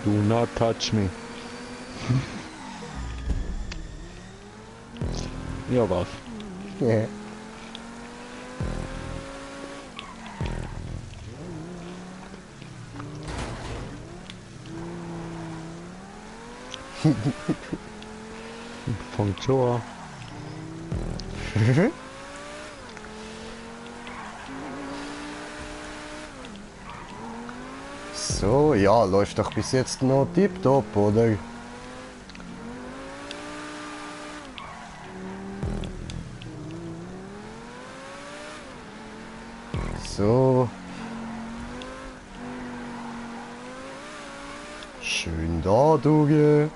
Do not touch me. Ja, was? Ja. Fängt schon an. So, ja, läuft doch bis jetzt noch tipptopp, oder? So. Schön da, du.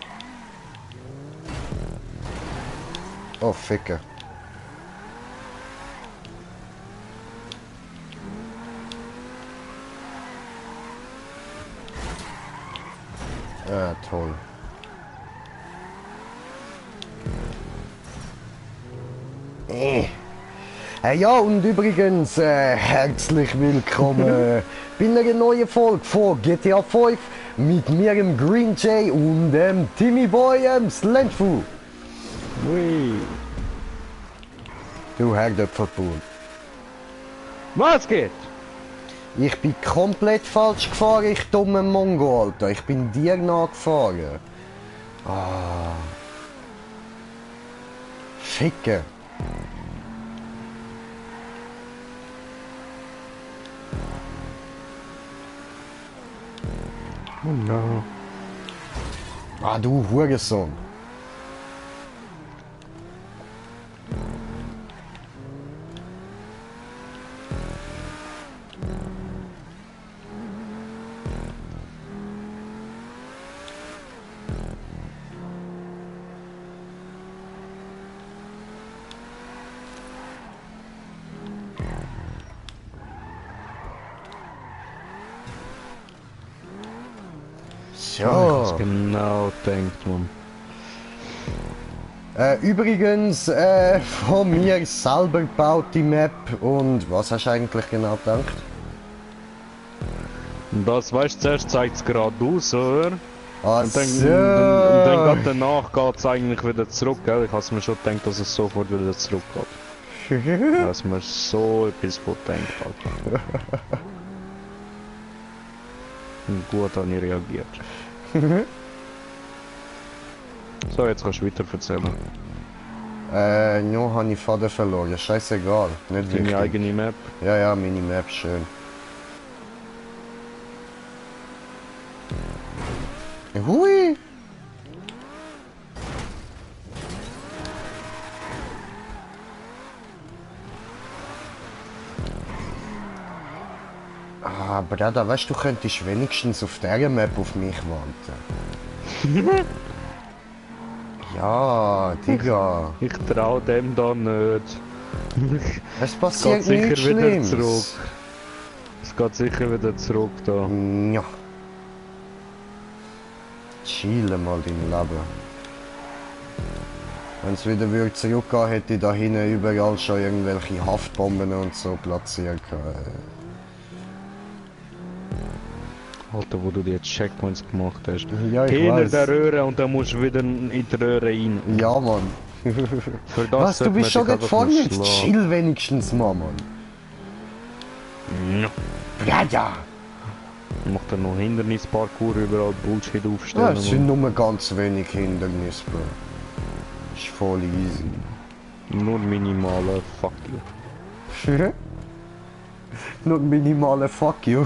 Oh, Ficker. Ah, toll. Ja, und übrigens, herzlich willkommen bei einer neuen Folge von GTA 5 mit mir, dem Green Jay und dem Timmy Boy, Slendfu. Ui. Du Herdöpfelpool. Was geht? Ich bin komplett falsch gefahren, ich dumme Mongo, Alter. Ich bin dir nachgefahren. Ah. Ficken. Oh no. Ah, du Hurensohn. Ja. Genau, denkt man. Übrigens, von mir selber gebaut die Map und was hast du eigentlich genau gedacht? Das weißt du, zuerst zeigt es gerade aus, oder? Ach Und dann, so. dann grad danach geht es eigentlich wieder zurück, gell? Ich habe mir schon gedacht, dass es sofort wieder zurückgeht. Dass man so etwas von denkt, Alter. Und gut habe ich reagiert. So, jetzt kannst du weiter erzählen. Nur habe ich Faden verloren. Scheißegal. Nicht Deine wichtig. eigene Map. Ja, ja, meine Map, schön. Hui! Ah, Bruder, weißt du, könntest wenigstens auf der Map auf mich warten. Ja, Digga. Ich trau dem da nicht. Es Es passiert geht sicher nichts wieder Schlimmes. zurück. Es geht sicher wieder zurück da. Ja. Chille mal dein Leben. Wenn es wieder würde zurückgehen, hätte ich da hinten überall schon irgendwelche Haftbomben und so platziert. Alter, wo du die Checkpoints gemacht hast. Ja, ich Hinter weiß. der Röhre und dann musst du wieder in die Röhre rein. Ja, Mann. Für das Was, du sollte bist man schon dich gerade vorne? einfach Jetzt nur schlagen. chill wenigstens mal, Mann. Ja. Ja, ja. Macht dann noch Hindernisparcours überall Bullshit Ja, aufstellen. es sind nur ganz wenig Hindernisse, Bro. Ist voll easy. Nur minimale Fuck you. Nur minimale Fuck you.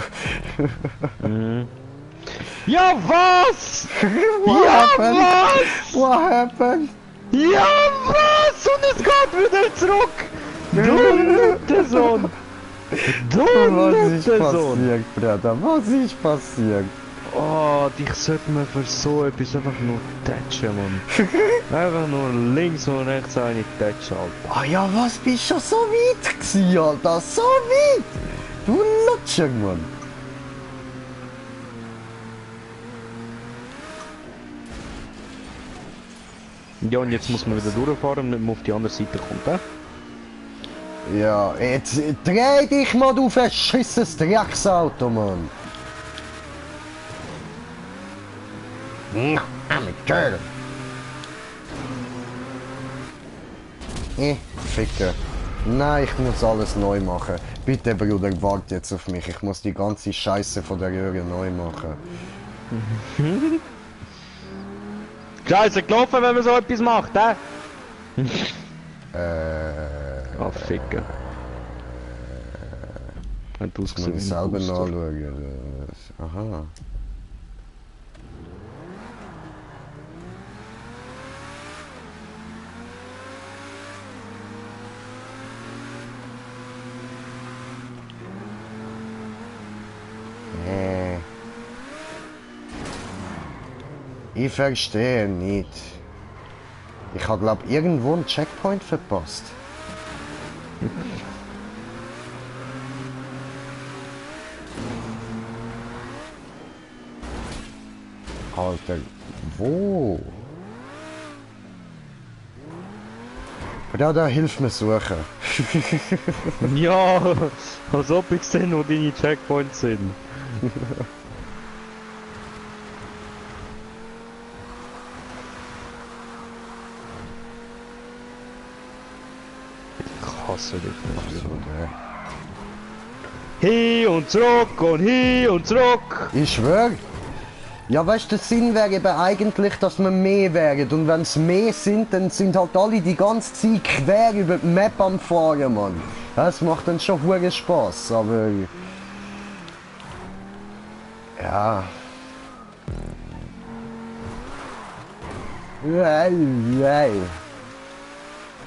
Ja, was? What Ja, happened? was? What happened? Ja, was? Und es geht wieder zurück. Du Nuttensohn. Du Was ist Nuttensohn. passiert, Bruder? Was ist passiert? Oh, dich sollte man für so etwas einfach nur tätschen, Mann. Einfach nur links und rechts eine tätschen, Alter. Ah ja, was bist du so weit gewesen, Alter? So weit! Du Lutscher, Mann! Ja, und jetzt muss man wieder durchfahren und nicht mehr auf die andere Seite kommen, Ja, jetzt dreh dich mal, du verschissenes Drecksauto, Mann! No, I'm a turtle. Ficker. Nein, ich muss alles neu machen. Bitte, Bruder, warte jetzt auf mich. Ich muss die ganze Scheiße von der Röhre neu machen. Scheiße, gelaufen, wenn man so etwas macht, hä? Ah, Ficker. Hat Muss ausgesehen ich wie ein selber Booster. nachschauen. Aha. Ich verstehe nicht. Ich habe glaube irgendwo einen Checkpoint verpasst. Alter, wo? Da hilf mir suchen. Ja, als ob ich sehe, wo deine Checkpoints sind. Ich hasse dich nicht. So, der. Hin und zurück und hin und zurück. Ich schwör. Ja, weißt du, der Sinn wäre eben eigentlich, dass wir mehr wären. Und wenn es mehr sind, dann sind halt alle die ganze Zeit quer über die Map am Fahren, Mann. Das macht dann schon hure Spaß, aber... Ja...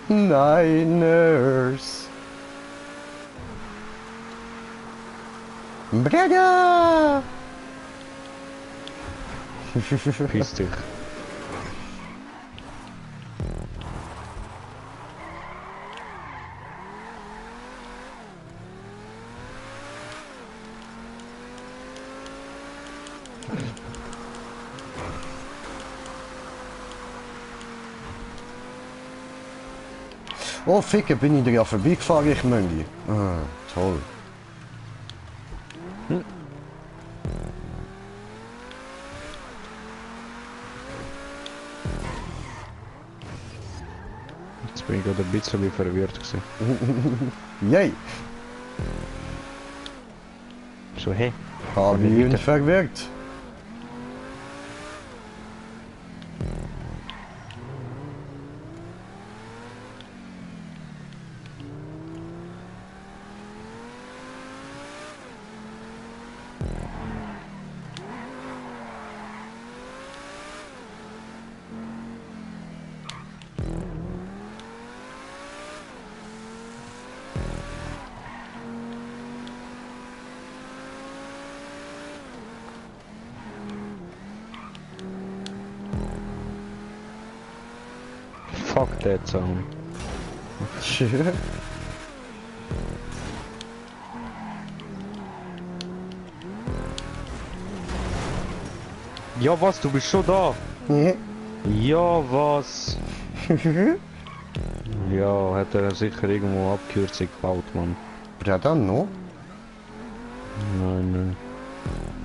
Niners. Brega! Piss dich. Oh, Ficker, bin ich dir ja vorbeigefahren, ich Möngi. Ah, toll. Jetzt bin ich gerade ein bisschen verwirrt gewesen. Yay! So, hey. Habe ich ihn bitte. verwirrt. Fuck that sound. Ja, was? Du bist schon da? Ja, was? Ja, hat er sicher irgendwo Abkürzung gebaut, Mann. Ja, dann noch? Nein, nein.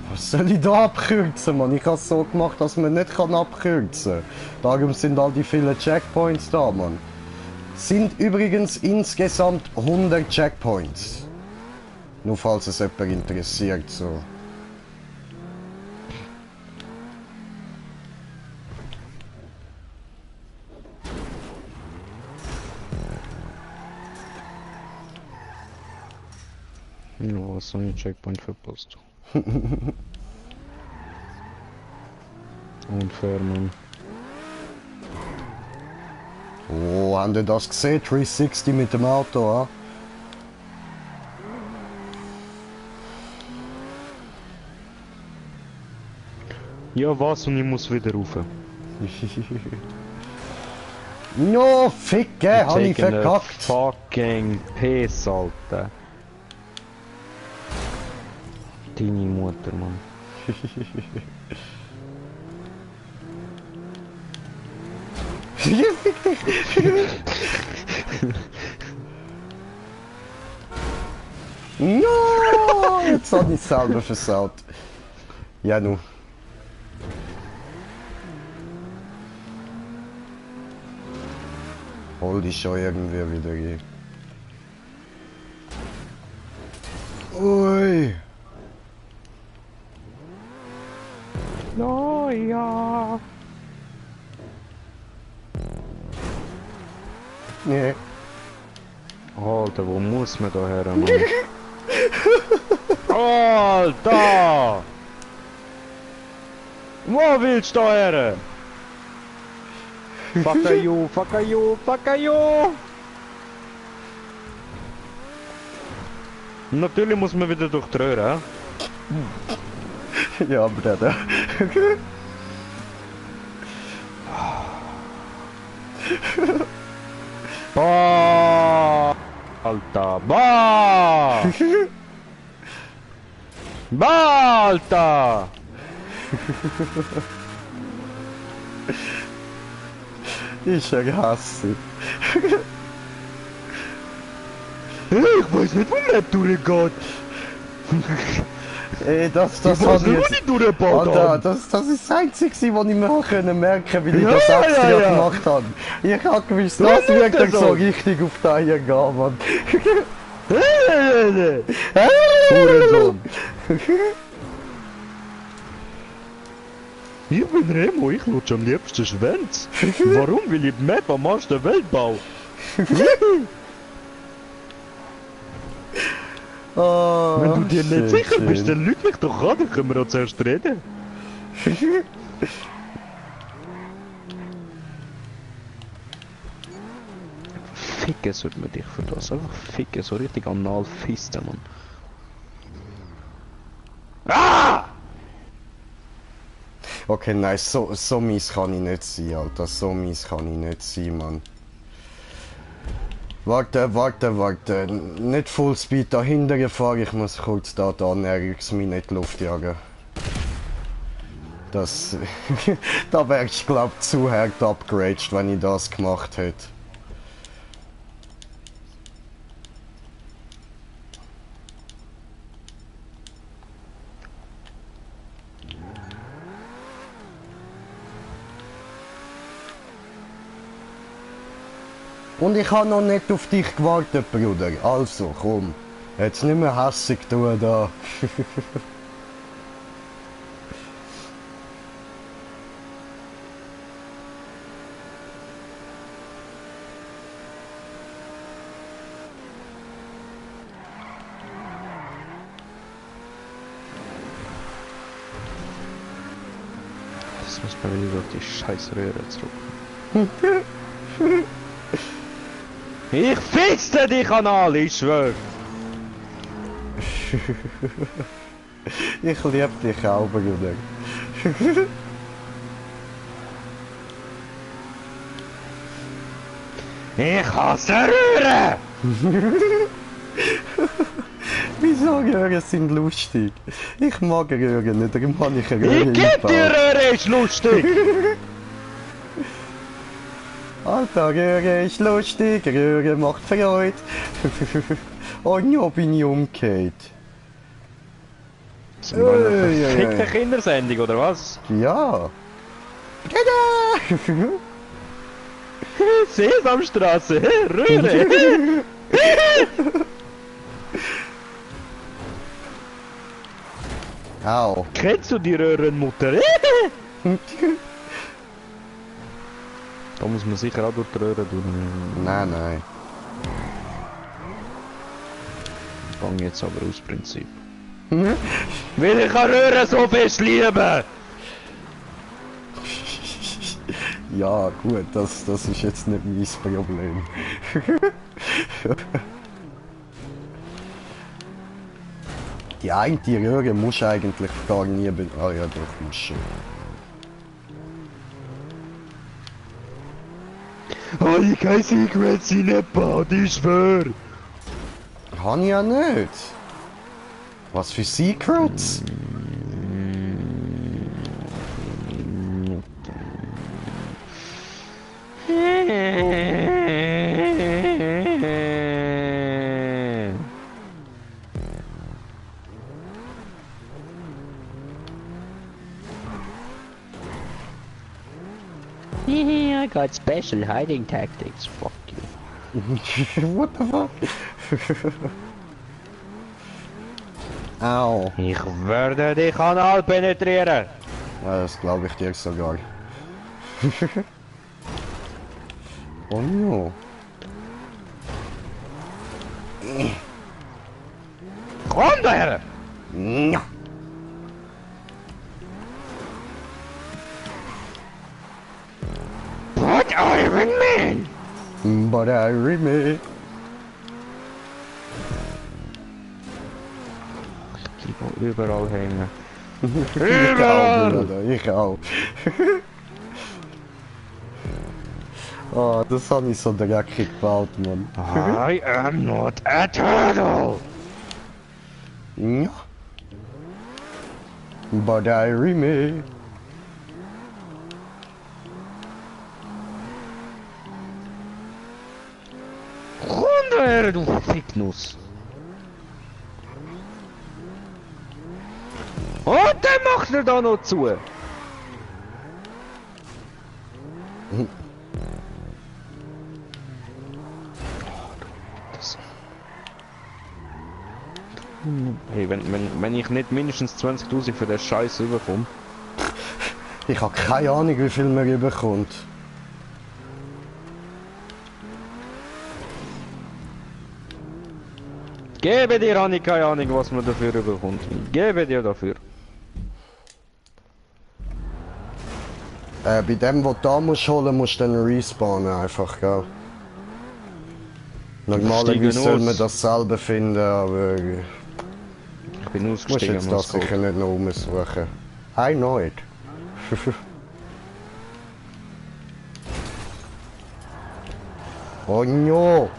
Was soll ich da abkürzen, Mann? Ich habe es so gemacht, dass man nicht abkürzen kann. Darum sind all die vielen Checkpoints da, Mann. Sind übrigens insgesamt 100 Checkpoints. Nur falls es jemand interessiert, so. Ja, was soll ich Checkpoint verpasst? Unfair, Mann. Oh, haben ihr das gesehen? 360 mit dem Auto, ha? Ja, was? Und ich muss wieder rauf. No, Ficke, hab ich verkackt. Fucking Piss, Alter. Deine Mutter, Mann. Fick dich. No, jetzt hab ich selber versaut. Ja, nu. Hol dich schon irgendwie wieder rein. Ui. No, ja. Nee. Alter, wo muss man da her, Mann? Alter! Wo willst du da her? Fuck you, fuck you, fuck you! Natürlich muss man wieder durch die Röhre, Ja, Bruder. Bah! Alter, bah! Bah, Alter! Ich hasse. Ich weiß nicht, wo man durchgeht. Ey, das Ich weiß hat nicht, wo jetzt... ich durchgebaut Alter, habe. das ist das Einzige, was ich mir auch merken konnte, weil ich Ja, das extra ja, ja. gemacht habe. Ich hab gewusst, Ja, das nicht wirklich so. so richtig auf die Eier gehen, Mann. Hurensohn. Ich bin Remo, ich lutsche am liebsten Schwänz. Warum will ich mehr am Arsch der Welt bauen? Oh, Wenn du dir nicht shit, sicher bist, shit. dann lüg mich doch an, dann können wir auch zuerst reden. Ficken sollte man dich für das, einfach ficken, so richtig anal fisten, Mann. Ah! Okay, nein, so mies kann ich nicht sein, Alter. So mies kann ich nicht sein, Mann. Warte. Nicht Fullspeed dahinter gefahren, ich muss kurz da Ernährungsmine in die Luft jagen. Das... da wär ich glaub zu hart upgraded, wenn ich das gemacht hätte. Und ich habe noch nicht auf dich gewartet, Bruder. Also, komm. Jetzt nicht mehr hässig tun da. Das muss man wieder durch die scheiß Röhre zurück. Ich fixte dich Anal, ich schwör! Ich liebe dich auch, Bruder. Ich hasse Röhre! Wieso Röhren sind lustig? Ich mag Röhren nicht, darum habe ich eine Röhre Ich geb dir eingebaut. Röhre, ist lustig! Alter, Röhre ist lustig, Röhre macht Freude. Oh ja, bin ich umgekehrt. Sind wir eine Ui, ui, ui. verfickte Kindersendung, oder was? Ja. Tada! Sesamstraße, Röhre! Au. Kennst du die Röhrenmutter? Da muss man sicher auch durch die Röhre durch. Nein. Ich fange jetzt aber aus Prinzip. Weil ich kann Röhren so fest lieben! Ja, gut, das ist jetzt nicht mein Problem. Die eine Röhre muss eigentlich gar nie Ah ja, doch, muss schon. Oh, ich kann Secrets nicht gebaut, ich schwör! Kann ich ja nicht. Was für Secrets? I got special hiding tactics, fuck you. What the fuck? Au. Ich werde die Kanal penetrieren. Ja, das glaube ich dir sogar. Oh no. Komm daher! Ja. What Iron Man? But I remake. Die wo überall hängen. Ich auch, Überall! Bruder, ich auch. Oh, das habe ich so dreckig gebaut, Mann. I am not a turtle! Ja. But I remake. Komm daher, du Ficknuss! Und dann macht er da noch zu! Hey, wenn ich nicht mindestens 20.000 für den Scheiß überkomme. Ich habe keine Ahnung, wie viel man überkommt. Gebe dir, habe ich keine Ahnung, was man dafür überkommt. Gebe dir dafür. Bei dem, was du da musst holen, musst du dann respawnen einfach, gell? Normalerweise soll man das selber finden, aber Ich bin musst ausgestiegen. jetzt das sicher nicht noch umsuchen. I know it. Oh no!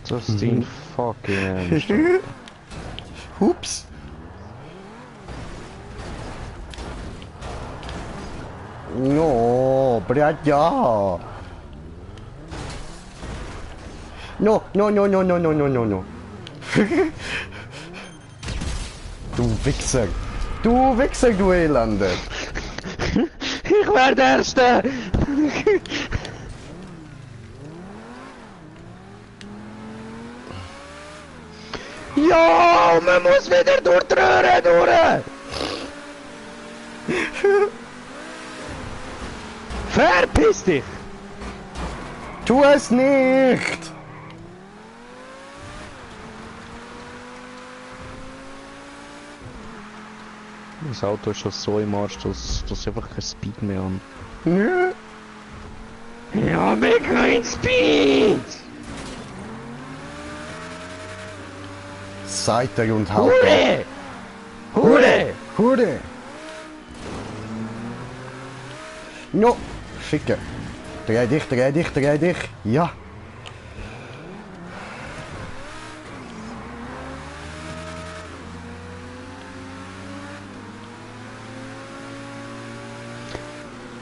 Das Ding fucking ernst. Hups! No, братья! No, no, no, no, no, no, no, no, no. Du Wichser! Du Wichser, du Elende! Ich werde Erster! Ja, man muss wieder durch die Röhre durch! Verpiss dich! Tu es nicht! Das Auto ist schon so im Arsch, dass einfach kein Speed mehr an. Nö. Ja, mir kein Speed! Seite und Haut. Hure! Hure! Hure! No! Ficken! Dreh dich, dreh dich, dreh dich! Ja!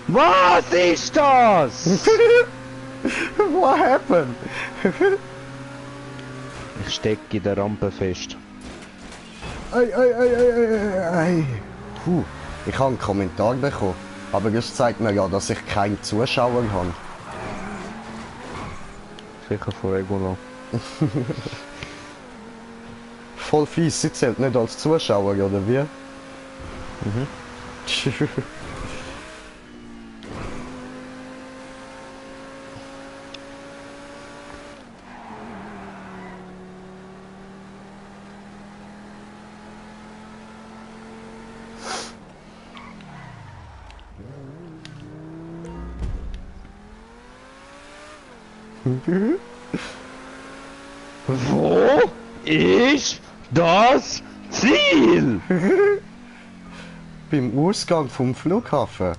Was ist das? What happened? Ich stecke in der Rampe fest. Ei, ei, ei, ei, ei, ei. Puh, ich habe einen Kommentar bekommen, aber das zeigt mir ja, dass ich keinen Zuschauer habe. Sicher von Regula. Voll fies, sie zählt nicht als Zuschauer, oder wie? Mhm. Wo ist das Ziel? Beim Ausgang vom Flughafen.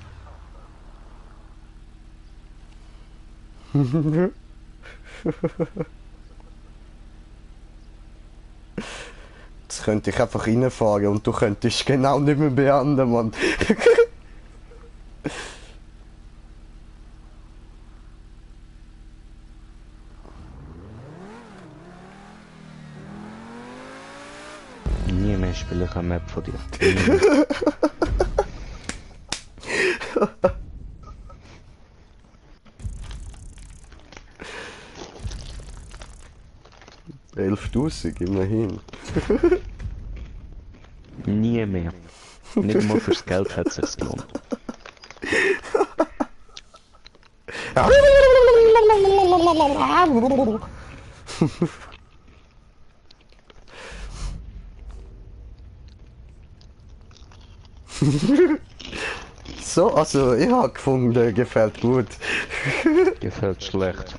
Jetzt könnte ich einfach reinfahren und du könntest genau nicht mehr beenden, Mann. Nie mehr spiele ich eine Map von dir. Nie mehr. 11.000 immerhin. Nie mehr. Nicht mal fürs Geld hat es sich gelohnt. So, also ich habe gefunden, gefällt gut. Gefällt schlecht.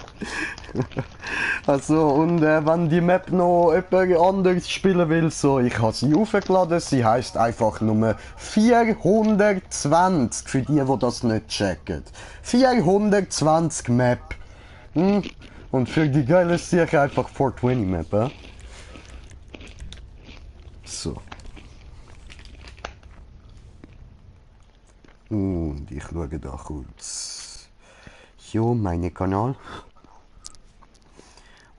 Also, und wenn die Map noch jemand anderes spielen will, so, ich habe sie aufgeladen, sie heisst einfach Nummer 420, für die das nicht checken. 420 Map. Hm? Und für die geile sicher einfach 420 Map, So. Und ich schaue da kurz. Jo, meine Kanal.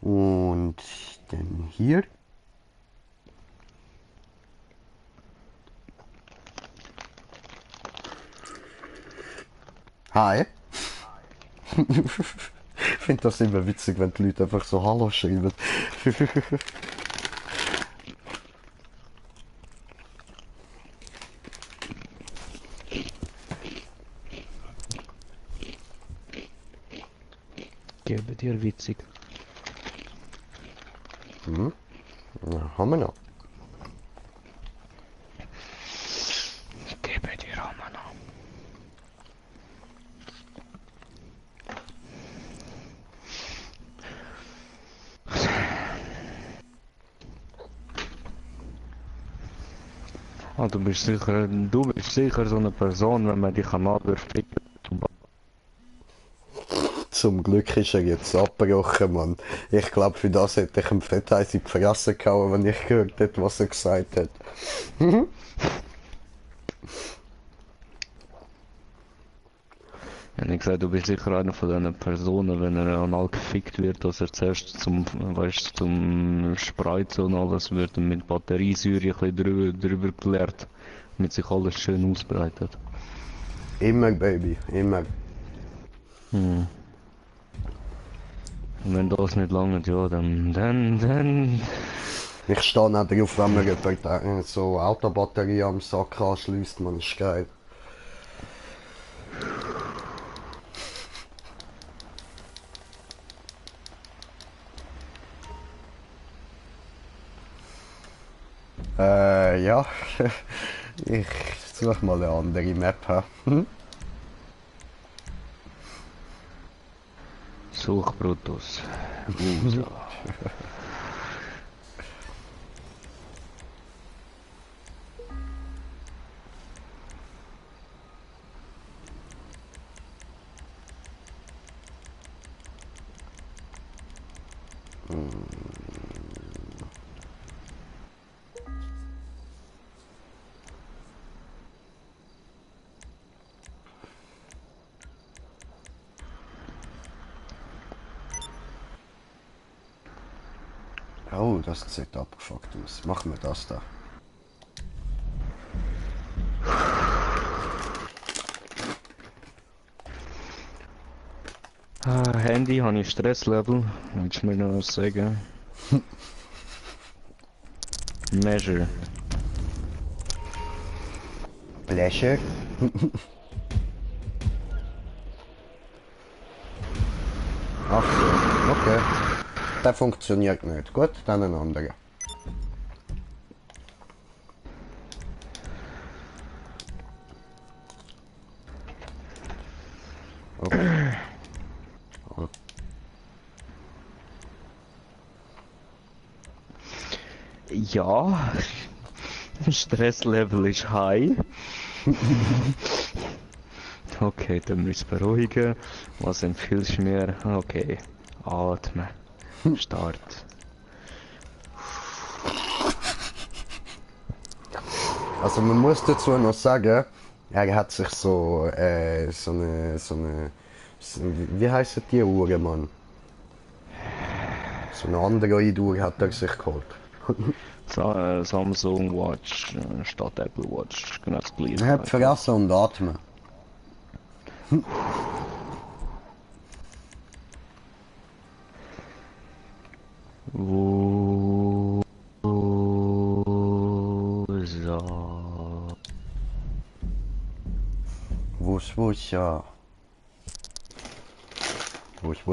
Und dann hier. Hi. Ich finde das immer witzig, wenn die Leute einfach so Hallo schreiben. Gebe dir witzig. Mhm. Ja, haben wir noch. Gebe dir auch mal noch. Ah, du bist sicher so eine Person, wenn man dich am Abwurf kriegt. Zum Glück ist er jetzt abgebrochen, Mann. Ich glaube, für das hätte ich ihm Fetteis in die Fresse gehauen, wenn ich gehört hätte, was er gesagt hat. Ja, ich gesagt, du bist sicher einer von diesen Personen, wenn er anal gefickt wird, dass er zuerst zum Spreizen und alles wird und mit Batteriesäure ein bisschen drüber geleert, damit sich alles schön ausbreitet. Immer, Baby, immer. Und wenn das nicht lange, ja, dann. Ich stehe auch drauf, wenn man jemand so Autobatterie am Sack anschließt, man ist geil. Ja. Ich suche mal eine andere Map. Hm? Such Brutus. So. Oh, das sieht abgefuckt aus. Machen wir das da. Handy, habe ich Stresslevel? Willst du mir noch was sagen? Measure. Pleasure. Ach so, okay. Der funktioniert nicht. Gut, dann ein anderer. Okay. Ja, Stresslevel ist high. Okay, dann müssen wir beruhigen. Was empfiehlst du mir? Okay, atmen. Start. Also man muss dazu noch sagen, Er hat sich wie heissen die Uhren, Mann? So eine Android-Uhr hat er sich geholt. Samsung Watch statt Apple Watch, genau das gleiche. Er hat vergessen und atmen. Wo Wusch, ja. Wusch.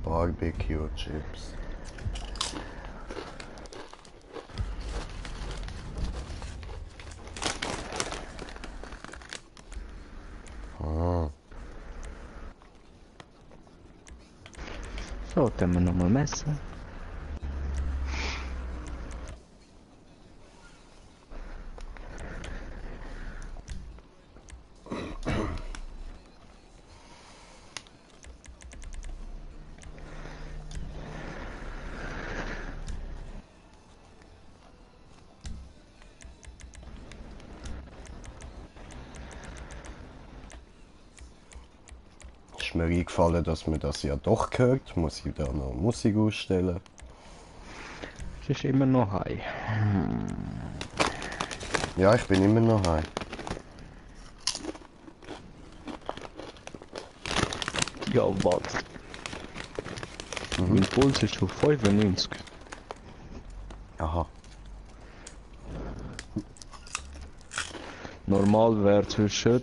Barbecue chips. So, können wir nochmal messen. Ist mir eingefallen, dass man das ja doch hört. Muss ich da noch Musik ausstellen? Es ist immer noch high. Ja, ich bin immer noch heim. Ja, was? Mein Puls ist auf 95. Aha. Normal wäre zwischen...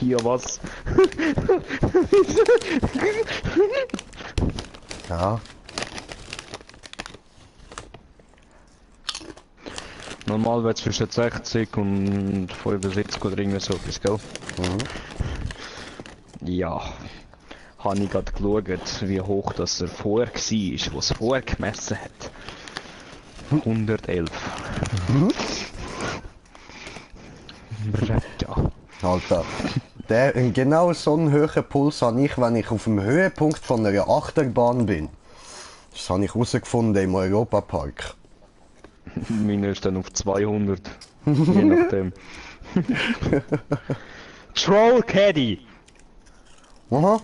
Ja, was? Ja. Normal wäre zwischen 60 und 75 oder irgendwie so etwas, gell? Ja. Habe ich gerade geschaut, wie hoch das er vorher war, was er vorher gemessen hat. 111. Ja. Alter. Genau so einen hohen Puls habe ich, wenn ich auf dem Höhepunkt von einer Achterbahn bin. Das habe ich herausgefunden im Europapark. Meine ist dann auf 200. Je nachdem. Troll Caddy! Aha.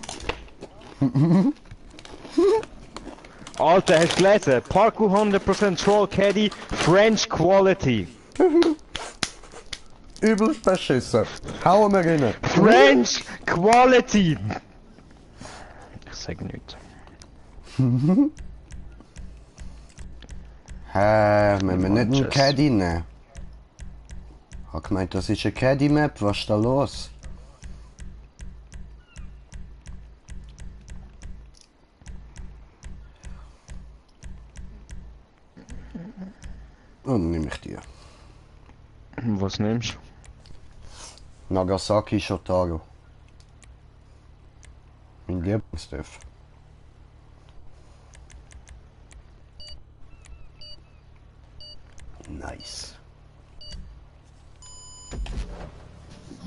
Alter, hast du gelesen? Parkour 100% Troll Caddy, French Quality. Übelst beschissen. Hauen wir rein. French Quality! Ich sag nichts. Müssen wir nicht einen Caddy nehmen? Ich hab gemeint, das ist eine Caddy-Map. Was ist da los? Und nehme ich die. Was nimmst du? Nagasaki Shotaro. Mein Lieblingsdorf. Nice.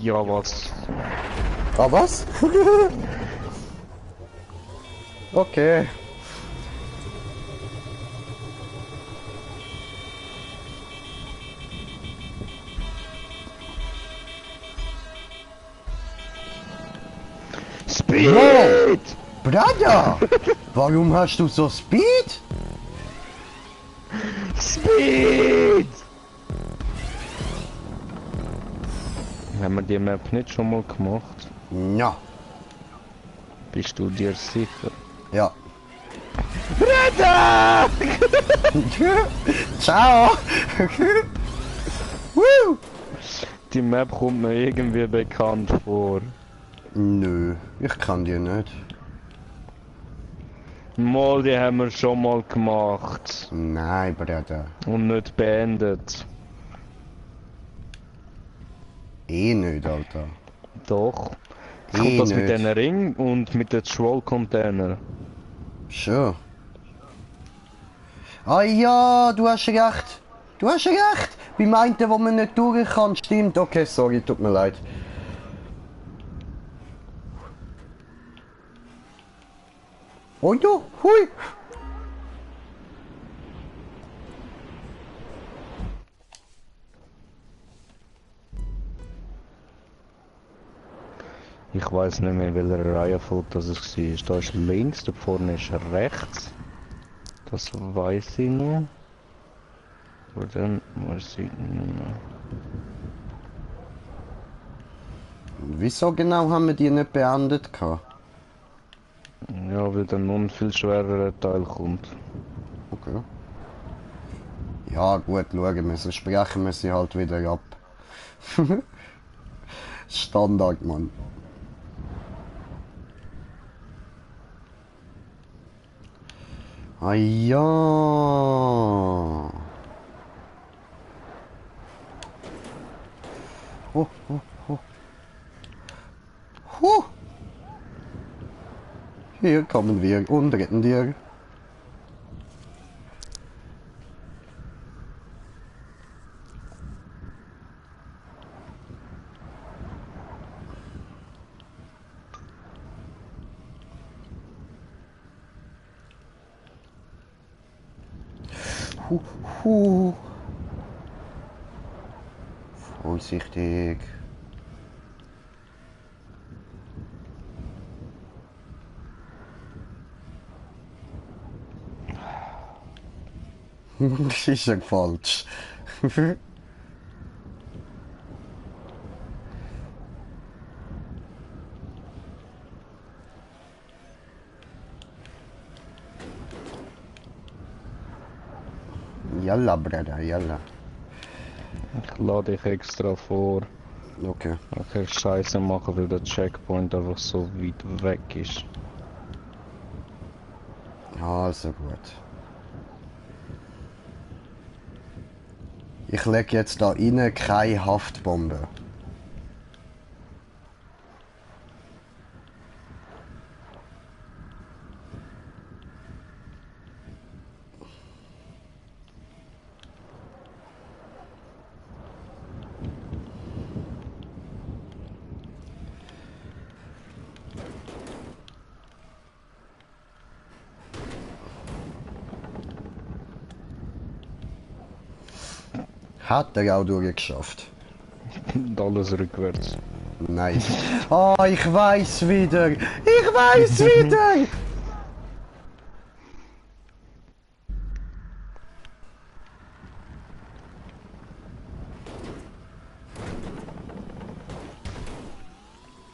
Ja, was? Ah, was? Okay. Speed! Brother! Warum hast du so Speed? Speed! Haben wir die Map nicht schon mal gemacht? Ja. Bist du dir sicher? Ja. Breda! Ciao! Woo! Die Map kommt mir irgendwie bekannt vor. Nö, ich kann die nicht. Mal, die haben wir schon mal gemacht. Nein, Bruder. Und nicht beendet. Eh nicht, Alter. Doch. Jetzt kommt das mit nicht. den Ring und mit den Troll-Container. Schon. Ah ja, du hast recht. Du hast recht. Beim einen, wo man nicht durch kann, stimmt. Okay, sorry, tut mir leid. Oh ja, hui! Ich weiß nicht mehr, in welcher Reihenfolge das es war. Da ist links, da vorne ist rechts. Das weiß ich noch. Aber dann weiß ich nicht mehr. Wieso genau haben wir die nicht beendet gehabt? Ja, weil dann noch ein viel schwererer Teil kommt. Okay. Ja gut, schauen wir, sonst sprechen wir sie halt wieder ab. Standard, Mann. Ah ja. Oh, oh, oh. Huh. Hier kommen wir und retten dir. Huh. Vorsichtig. Das ist ja falsch. Yalla, Bruder, yalla. Ich lade dich extra vor. Okay. Okay, Scheiße machen, weil der Checkpoint einfach so weit weg ist. Also gut. Ich lege jetzt da rein keine Haftbombe. Hat er auch durchgeschafft. Und alles rückwärts. Nice. Oh, ich weiß wieder! Ich weiß wieder!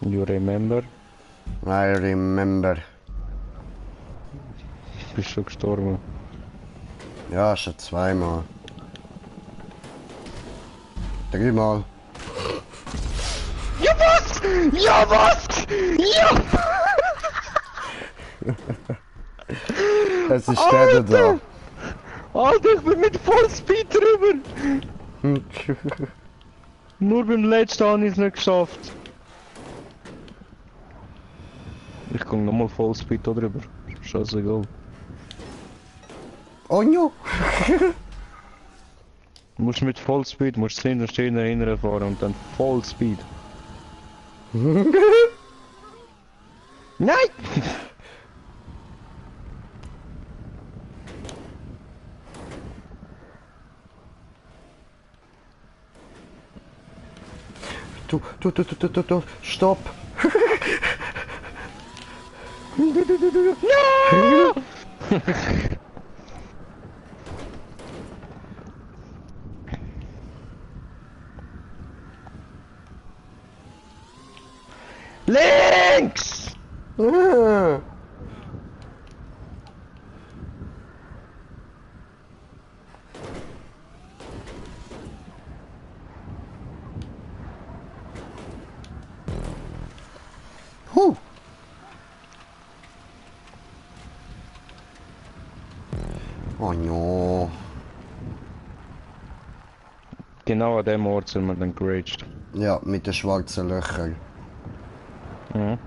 You remember? I remember. Bist du gestorben? Ja, schon zweimal. Dreimal. Ja was? Ja was? Ja! Es ist der da. Alter, ich bin mit Vollspeed drüber! Nur beim letzten habe ich es nicht geschafft. Ich komme nochmal Vollspeed da drüber. Scheißegal. Oh no! Du musst mit Vollspeed, musst hinten stehen, erinnern fahren und dann Vollspeed. Nein! Du, stopp! Ja! Links! Ah. Huh. Oh no. Genau an dem Ort sind wir dann geraged. Ja, mit den schwarzen Löchern. Ja.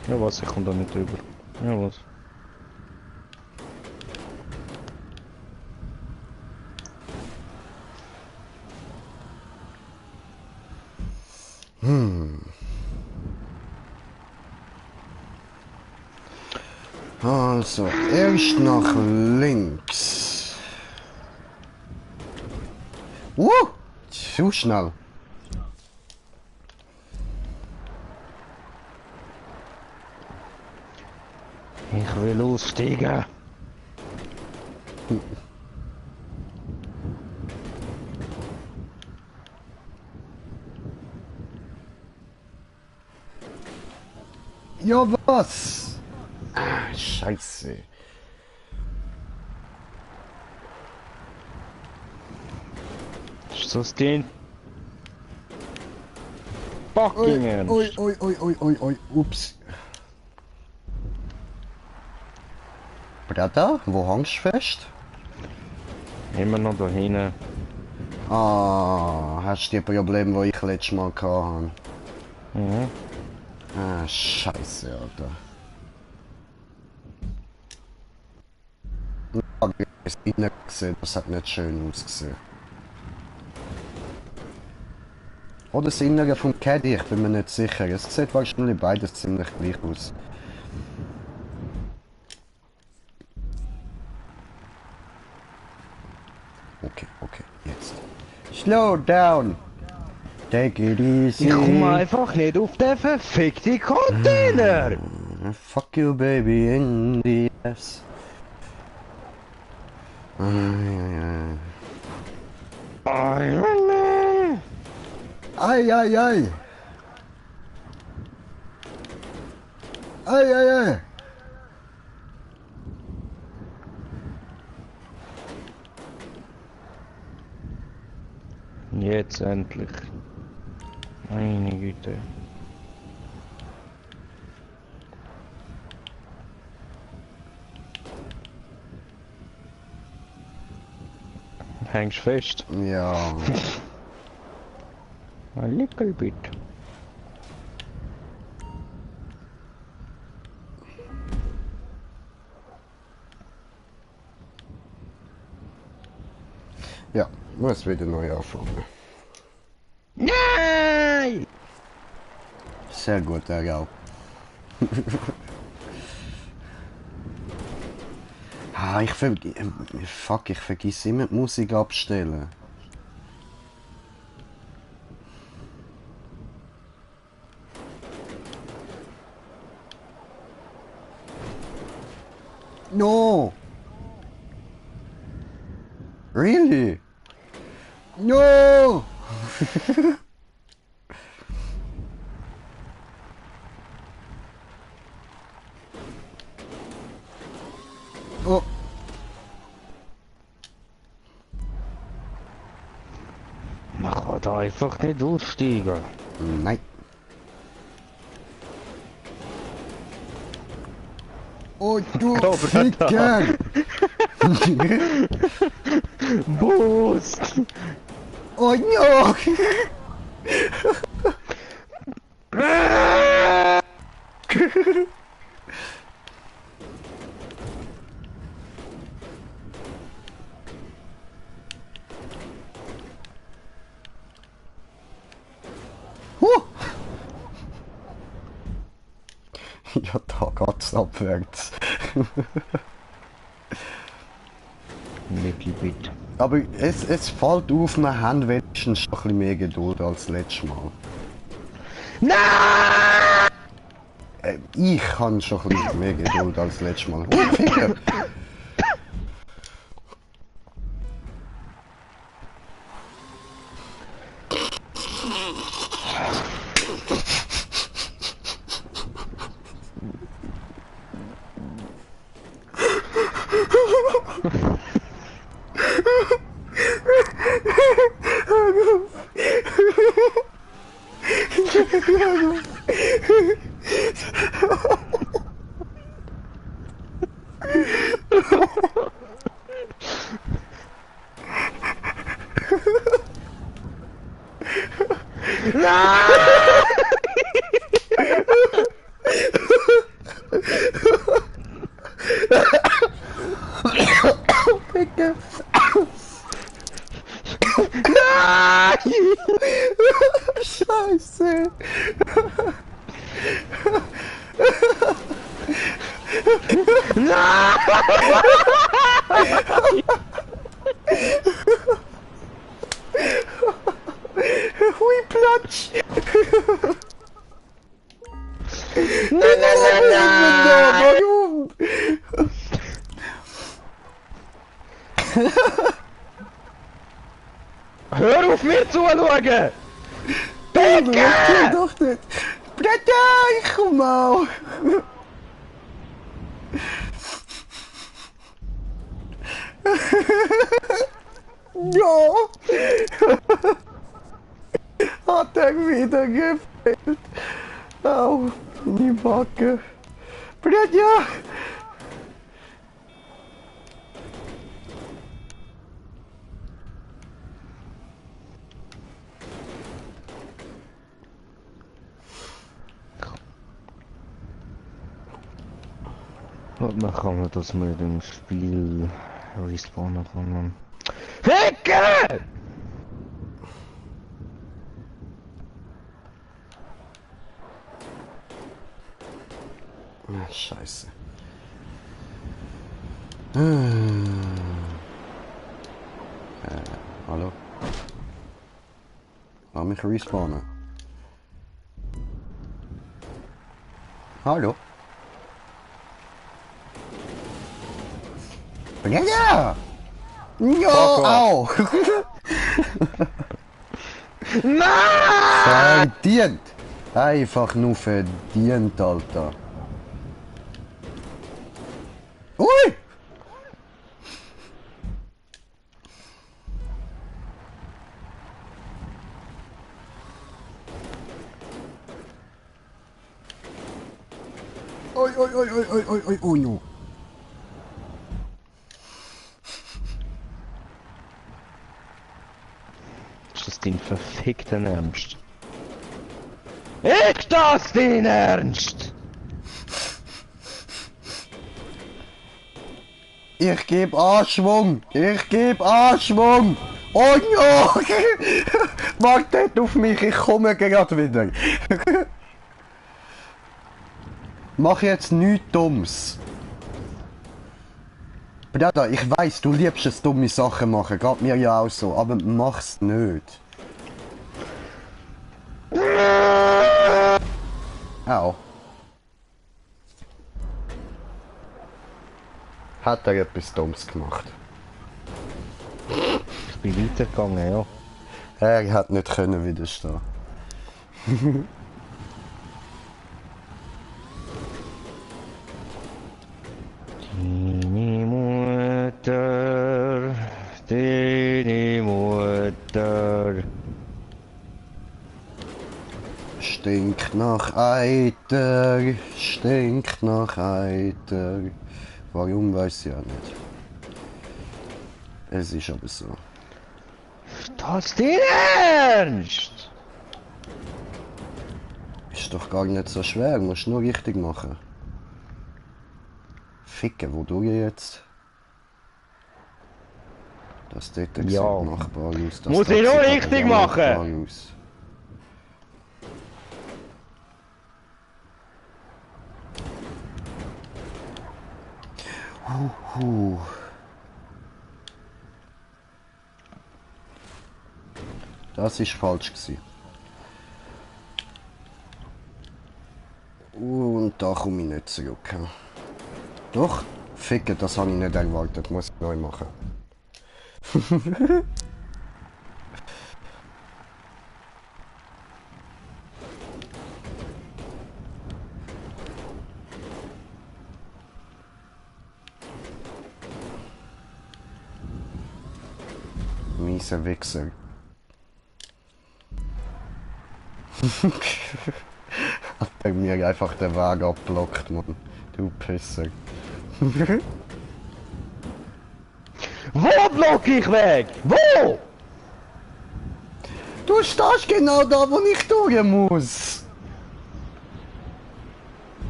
Ja was, ich komme da nicht drüber. Ja was. Also, erst nach links. Zu schnell. Ich will aussteigen. Ja, was? Ah, Scheiße. Ist das den? Fucking Ui, ups. Breda, wo hängst du fest? Immer noch da hinten. Ah, hast du die Probleme, die ich letztes Mal hatte? Mhm. Ah, Scheiße, Alter. Ich habe es innen gesehen, das hat nicht schön ausgesehen. Oder das Innere vom Caddy, ich bin mir nicht sicher. Es sieht wahrscheinlich beides ziemlich gleich aus. Okay, jetzt. Slow down! Take it easy! Ich komme einfach nicht auf den verfickten Container! Fuck you, baby, in the ass. Ai. Ai. Jetzt endlich. Meine Güte. Hängst fest? Ja. A little bit. Ja, muss wieder neu anfangen. Nein! Sehr gut, Herr Ah, ich vergiss immer die Musik abstellen. No! Really? No! Oh. Man kann da einfach nicht aussteigen. Nein. Oh, du Ficker! Boost! Oh, no! Ja, da geht's abwärts. Little bit. Aber es fällt auf, wir haben wenigstens schon ein bisschen mehr Geduld als letztes Mal. Nein! Ich habe schon ein bisschen mehr Geduld als letztes Mal. Oh, Ficker! Scheiße! Hui, Platsch! Nein, nein, nein, nein! Warum? Hör auf mir zu schauen! Bitte! Ich doch nicht! Bitte, ich komm mal! Ja! Hat er wieder gefehlt? Au, die Backe! Bredja! Man kann man das mit dem Spiel respawnen kann. Ficken! Ah, Scheiße. Hallo? Lass mich respawnen. Hallo? Ja! Ja, au! Nein! Verdient! Einfach nur verdient, Alter. Ui! Oi, oi, oi, oi, oi, oi, oi, oi, no. Ist das dein verfickter Ernst? Ist das dein Ernst? Ich geb Anschwung! Ich geb Anschwung! Oh no! Wartet auf mich, ich komme gerade wieder. Mach jetzt nichts Dummes. Bruder, ich weiss, du liebst es, dumme Sachen machen, geht mir ja auch so, aber mach's nicht. Au. Hat er etwas Dummes gemacht? Ich bin weitergegangen, ja. Er hat nicht können widerstehen. Deine Mutter, deine Mutter. Stinkt nach Eiter, stinkt nach Eiter. Warum, weiß ich auch nicht. Es ist aber so. Ist das dein Ernst? Ist doch gar nicht so schwer, musst nur richtig machen. Ficken, wo du jetzt? Das dort sieht Ja. machbar aus. Das Muss dort ich nur sieht aber richtig auch machbar machen? aus. Das ist falsch gewesen. Und da komme ich nicht zurück. Doch, ficken, das habe ich nicht erwartet. Muss ich neu machen. Mieser Wichser. Hat er mir einfach den Weg abblockt, Mann. Du Pisser. Wo block ich weg? Wo? Du stehst genau da, wo ich durch muss.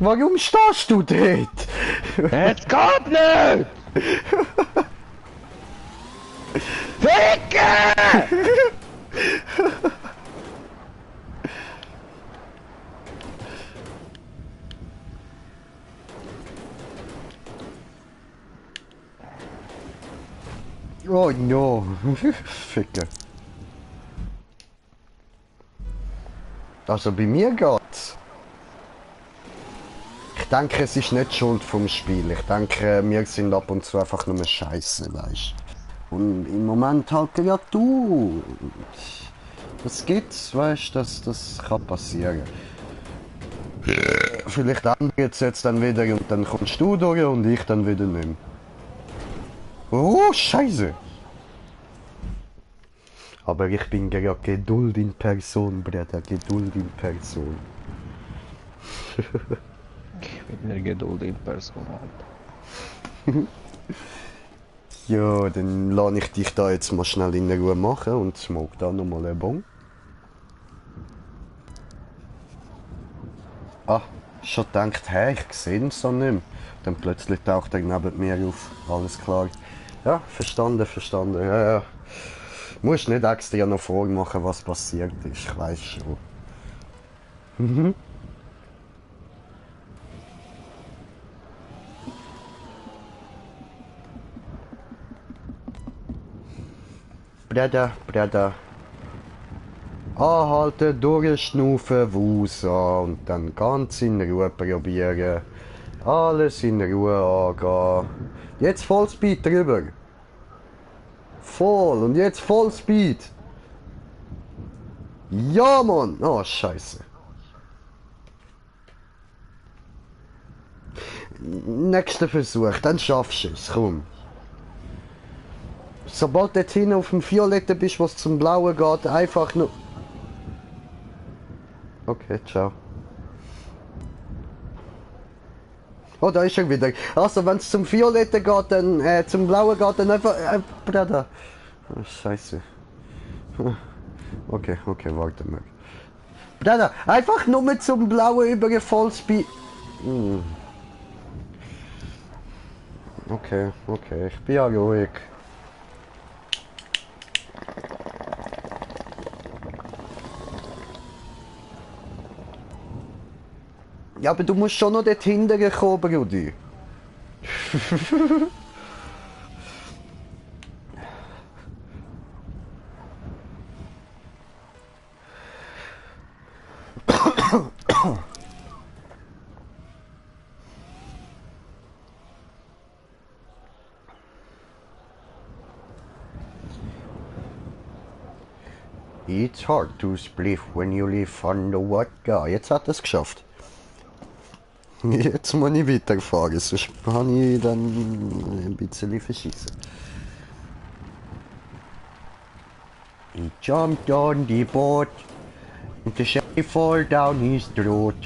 Warum stehst du dort? Es geht nicht! Ficken! Ja, ficken. Also bei mir geht's. Ich denke, es ist nicht Schuld vom Spiel. Ich denke, wir sind ab und zu einfach nur Scheiße, weißt du. Und im Moment halt ja du. Das gibt's, weißt du, das kann passieren. Vielleicht ändert es jetzt dann wieder und dann kommst du durch und ich dann wieder nicht mehr. Oh, Scheiße! Aber ich bin ja Geduld in Person, Bruder, Geduld in Person. Mit mir Geduld in Person halt. Ja, dann lasse ich dich da jetzt mal schnell in Ruhe machen und smoke da nochmal einen Bon. Ah, schon gedacht, hey, ich sehe ihn so nicht mehr. Dann plötzlich taucht er neben mir auf. Alles klar. Ja, verstanden, verstanden. Ja, ja. Musst nicht extra noch vormachen, was passiert ist. Ich weiß schon. Mhm. Bruder. Anhalten, durchschnaufen, wusen und dann ganz in Ruhe probieren. Alles in Ruhe angehen. Jetzt Vollspeed drüber. Voll und jetzt Vollspeed. Ja, Mann. Oh, Scheiße. Nächster Versuch, dann schaffst du es. Komm. Sobald du hinten auf dem Violetten bist, was zum Blauen geht, einfach nur... Okay, ciao. Oh, da ist er wieder. Also, wenn es zum Violetten geht, dann, zum Blauen geht, dann einfach... Bruder. Oh, Scheiße. Okay, warte mal. Bruder, einfach nur zum Blauen über den Vollspeed... Okay, ich bin ja ruhig. Ja, aber du musst schon noch dort hinten kommen, Brudi. It's hard to split when you live on the vodka. Jetzt hat er es geschafft. Jetzt muss ich weiterfahren, sonst kann ich dann ein bisschen verschießen. He jumped on the boat and the shelly fall down his throat.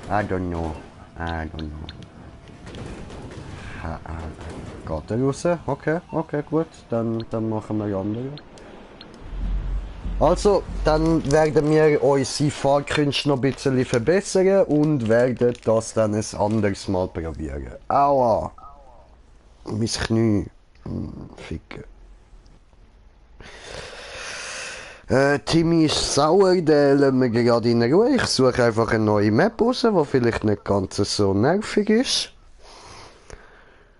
I don't know. Geht er raus? Okay, gut. Dann machen wir die andere. Also, dann werden wir unsere Fahrkünste noch ein bisschen verbessern und werden das dann ein anderes Mal probieren. Aua! Mein Knie. Ficken. Timmy ist sauer, den lassen wir gerade in Ruhe. Ich suche einfach eine neue Map raus, die vielleicht nicht ganz so nervig ist.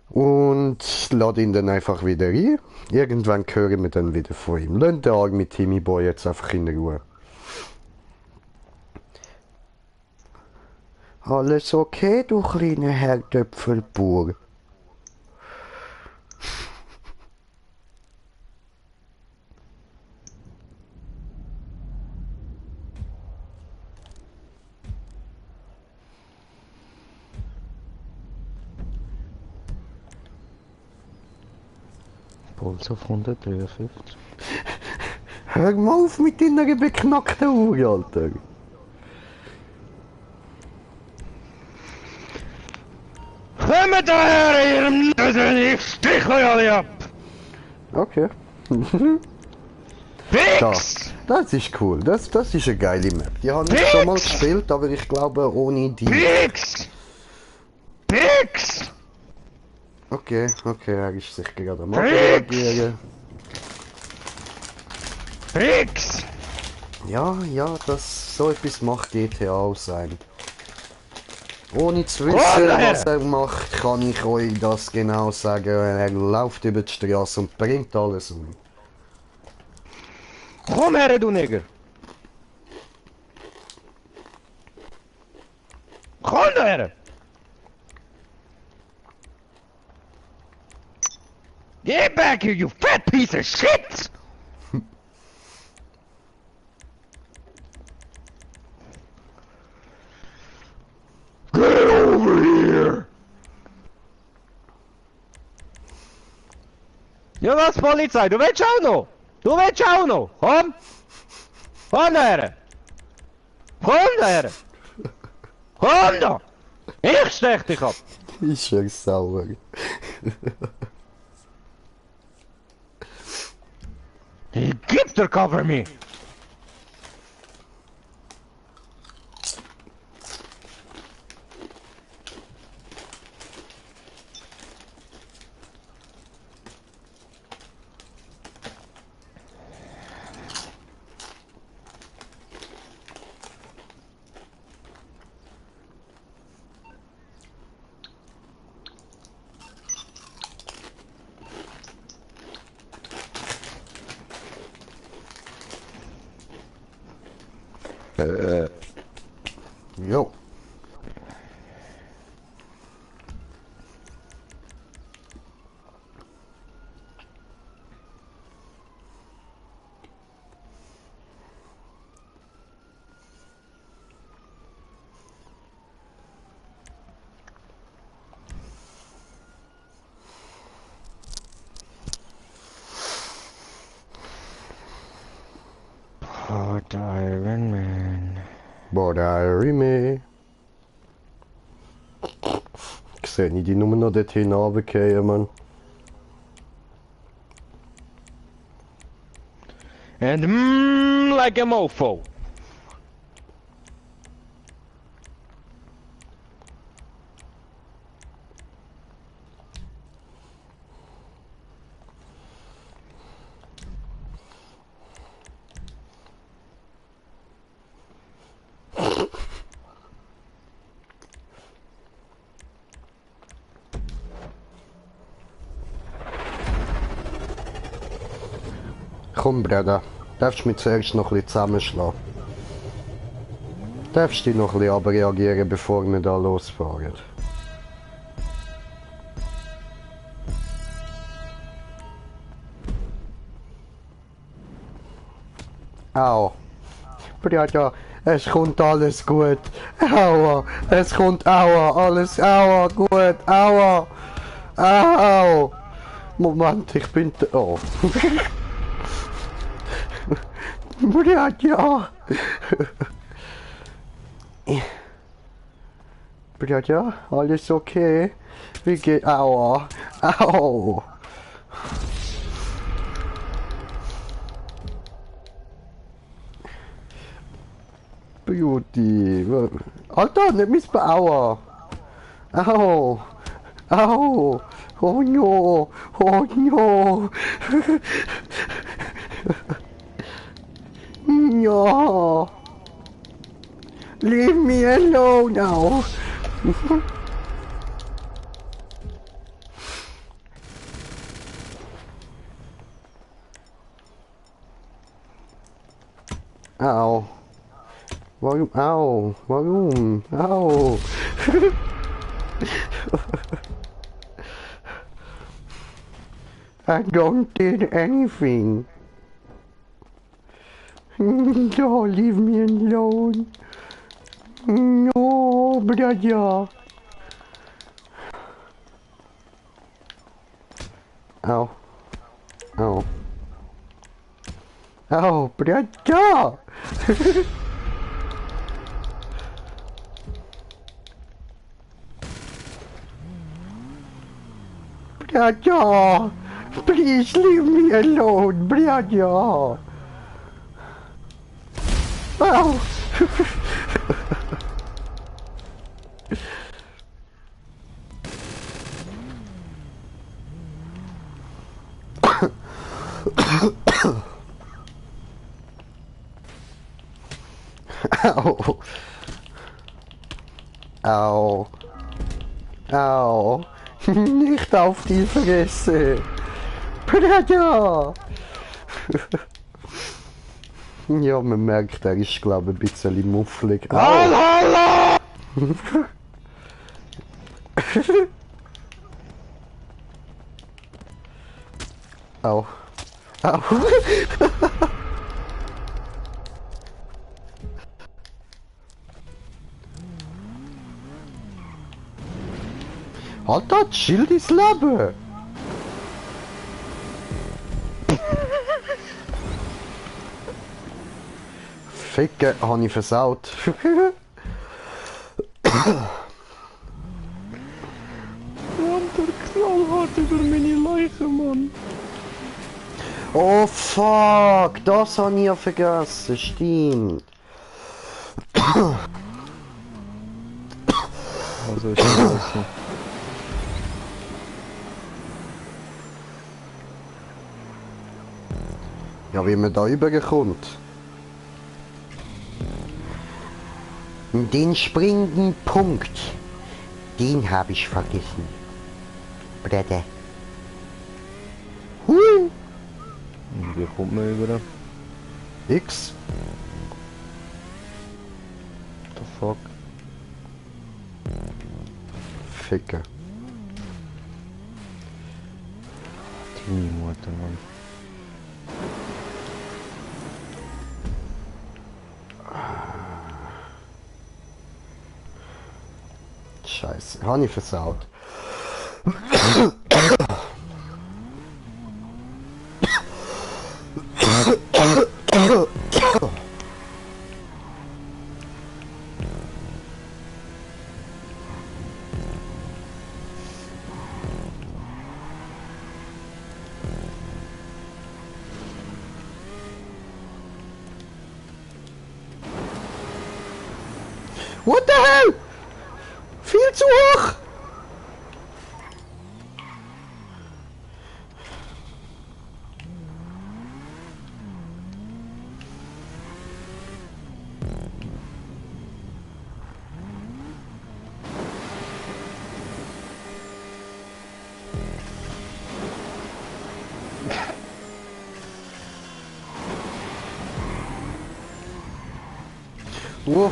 Und lade ihn dann einfach wieder ein. Irgendwann hören wir dann wieder von ihm. Lasst den Arm mit Timmy Boy jetzt einfach in Ruhe. Alles okay, du kleiner Herdöpfelbur? Puls auf 153. Hör mal auf mit deiner beknackten Uhr, Alter. Kommt daher, ihrem Nösen, ich stich euch alle ab! Okay. Fix! Das ist cool, das ist eine geile Map. Die habe ich schon mal gespielt, aber ich glaube ohne die. Fix! Okay, er ist sich gerade am reagieren. Fix! Ja, so etwas macht GTA auch sein. Ohne zu wissen, was er macht, kann ich euch das genau sagen. Er läuft über die Straße und bringt alles um. Komm her, du Nigger! Komm her! Get back here, you fat piece of shit! Get over here! Ja, was, Polizei? Du willst auch noch? Du willst auch noch? Komm! Komm her! Komm her! Komm da! Ich stech dich ab! Ist ja sauer. He gibt's to cover me! Jo. Hot Iron Man. Border me. Ich sehe nicht die Nummer noch dorthin runtergehen, Mann. And like a mofo. Komm, Bruder. Darfst du mich zuerst noch ein bisschen zusammenschlagen? Darfst du noch ein bisschen abreagieren, bevor wir da losfahren? Au. Bruder, es kommt alles gut. Aua, es kommt aua, alles aua, gut, aua. Au. Moment, ich bin... Oh. Bruder, ja. Bruder, alles okay? Wie geht... Aua. Au. Beauty. Alter, nicht mich Aua. Au. Au. Oh no. Oh no. No. Leave me alone now. Au. Warum? Au. Warum? Au. I don't did anything. No, leave me alone. No, brother. Ow. Ow. Ow, brother. Brother. Please leave me alone, brother. Ow. Ow. Au. Au. Nicht auf die Fresse. Predator! Ja, man merkt, er ist, glaube ich, ein bisschen mufflig. Au. Au. Au. Alter, chill dein Leben! Ficken, habe ich versaut. Mann, der knallhart über meine Leiche, Mann. Oh fuck, das habe ich ja vergessen, stimmt. Also ist scheiße. Ja, wie man da überkommt. Den springenden Punkt, den habe ich vergessen. Bruder. Hui. Und wie kommt man über? X. The fuck? Ficken. Deine Mutter, Mann. Scheiße, habe ich versaut. What the hell? Viel zu hoch! Wow.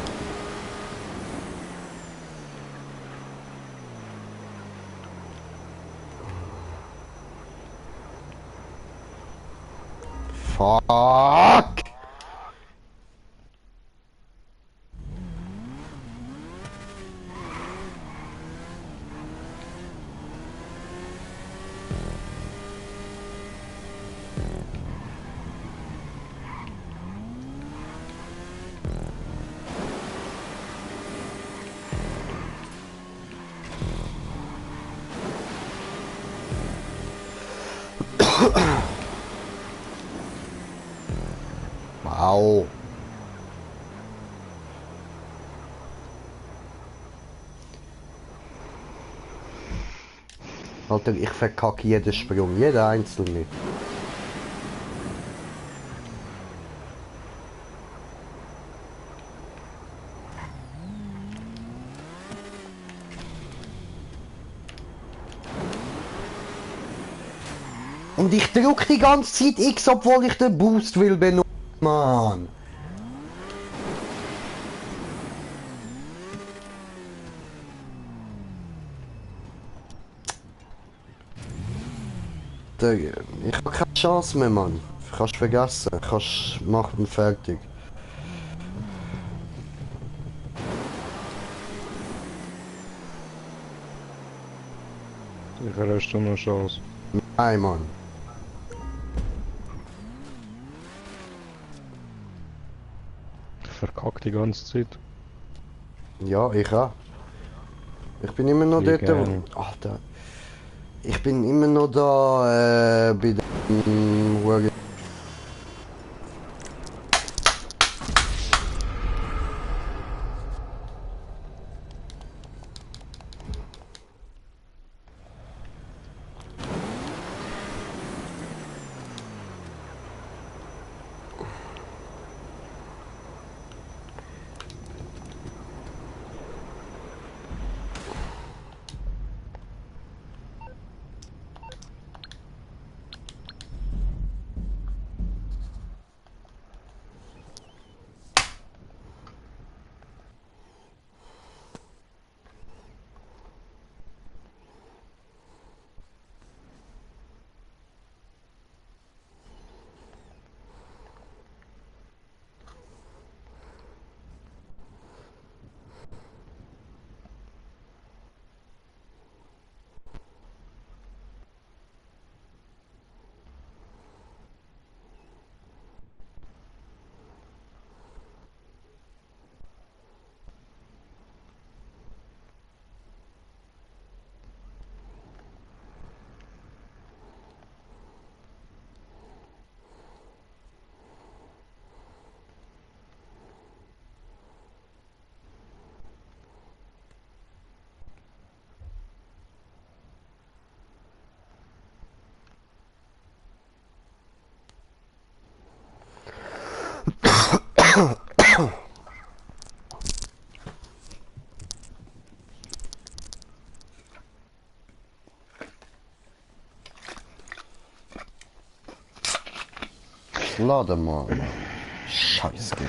Fuck! Wow. Alter, ich verkacke jeden Sprung, jeder einzelne. Und ich drücke die ganze Zeit X, obwohl ich den Boost will benutzen. Mann. Digga, ich habe keine Chance mehr, Mann. Kannst vergessen. Kannst machen fertig. Ich hast du noch Chance. Nein, Mann. Ich verkack die ganze Zeit. Ja, ich auch. Ich bin immer noch Wie dort, gern. Alter. Ich bin immer noch da, bei dem Huren. Lade mal. Scheiß Game.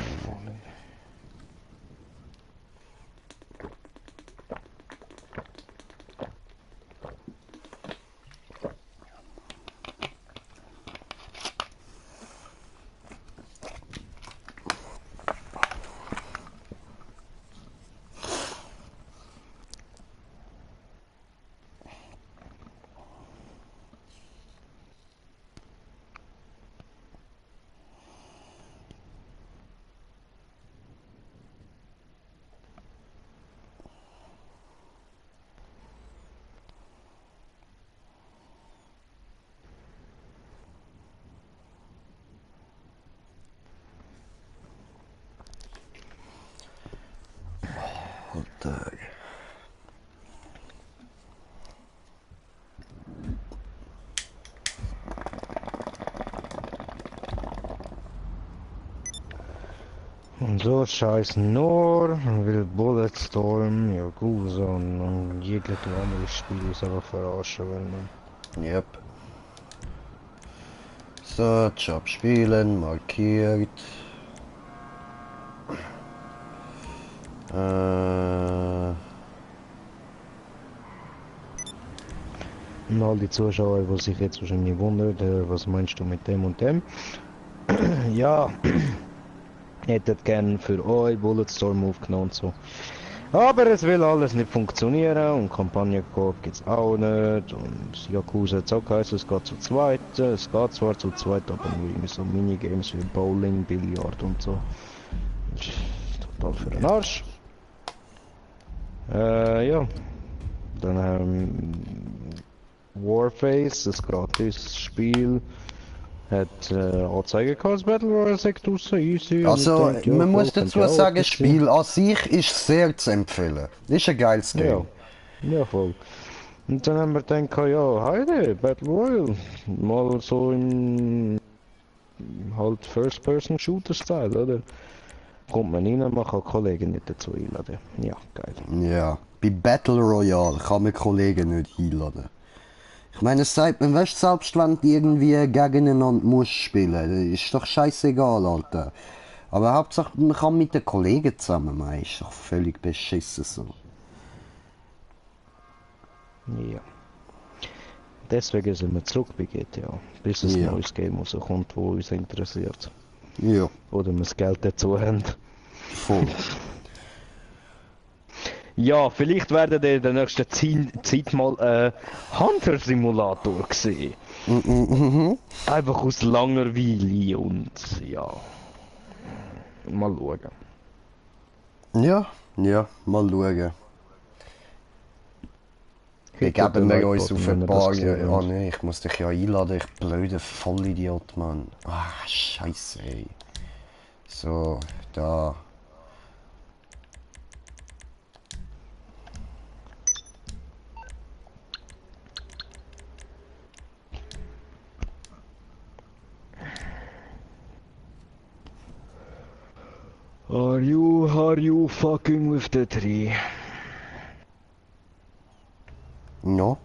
Alter. Und so scheißen nur, will Bulletstorm, Yakuza und jegliche andere Spiele ist einfach verarschen, weil man... Yep. So, Job spielen, markiert. Und all die Zuschauer, die sich jetzt wahrscheinlich wundern, was meinst du mit dem und dem? Ja, hättet gern für euch Bulletstorm aufgenommen und so. Aber es will alles nicht funktionieren und Kampagnenkoop gibt's auch nicht und Yakuza hat's auch geheißen, es geht zu zweit. Es geht zwar zu zweit, aber nur irgendwie so Minigames wie Bowling, Billard und so. Das ist total für den Arsch. Ja. Dann Warface, das gratis Spiel, hat Anzeige gehabt, das Battle Royale sagt raus, easy. Also, Und ich denke, ja, man muss voll, dazu könnte ja auch sagen, das etwas sein. Spiel an sich ist sehr zu empfehlen. Ist ein geiles Ja, Game. ja voll. Und dann haben wir gedacht, ja, heide, Battle Royale, mal so im halt First-Person-Shooter-Style, oder? Kommt man rein, man kann Kollegen nicht dazu einladen. Ja, geil. Ja, bei Battle Royale kann man Kollegen nicht einladen. Ich meine, es sagt man, weißt, selbst wenn du irgendwie gegeneinander musst spielen, ist doch scheißegal, Alter. Aber Hauptsache, man kann mit den Kollegen zusammen, man ist doch völlig beschissen so. Ja. Deswegen sind wir zurück bei GTA, bis ein Ja. neues Game rauskommt, das uns interessiert. Ja, Oder wir das Geld dazu haben. voll. Ja, vielleicht werden wir in der nächsten Zeit mal Hunter Simulator sehen. Einfach aus Langeweile und ja. Mal schauen. Ja, ja, mal schauen. Begeben wir uns auf ein paar... Ah nee, ich muss dich ja einladen, ich blöde Vollidiot, Mann. Ah, scheiße, ey. So, da. Are you fucking with the tree? No?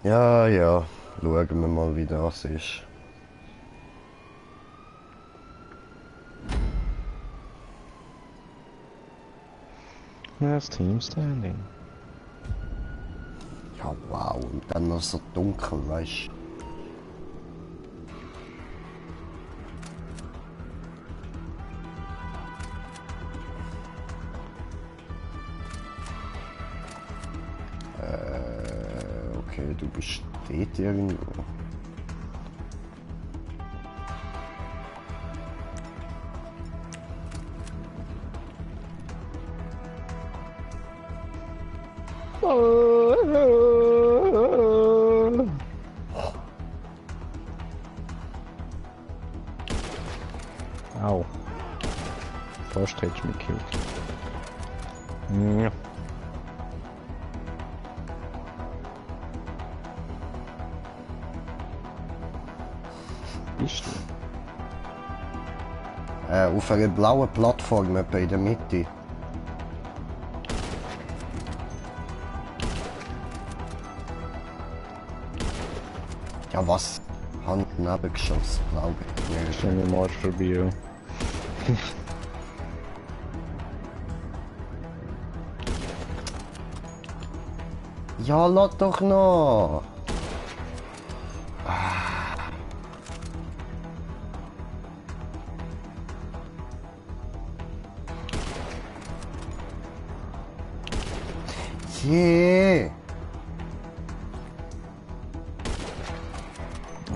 Ja, ja, schauen wir mal, wie das ist. Last Team Standing. Ja, wow, und dann noch so dunkel, weißt okay, du bist dort irgendwo. Au. Fast hättest du mich gekillt. Ja. Bist du? Auf einer blauen Plattform etwa in der Mitte. Ja was? Hand nebengeschossen, glaube ich. Nee, Stell mir mal vorbei, ja. ja, lass doch noch! Je!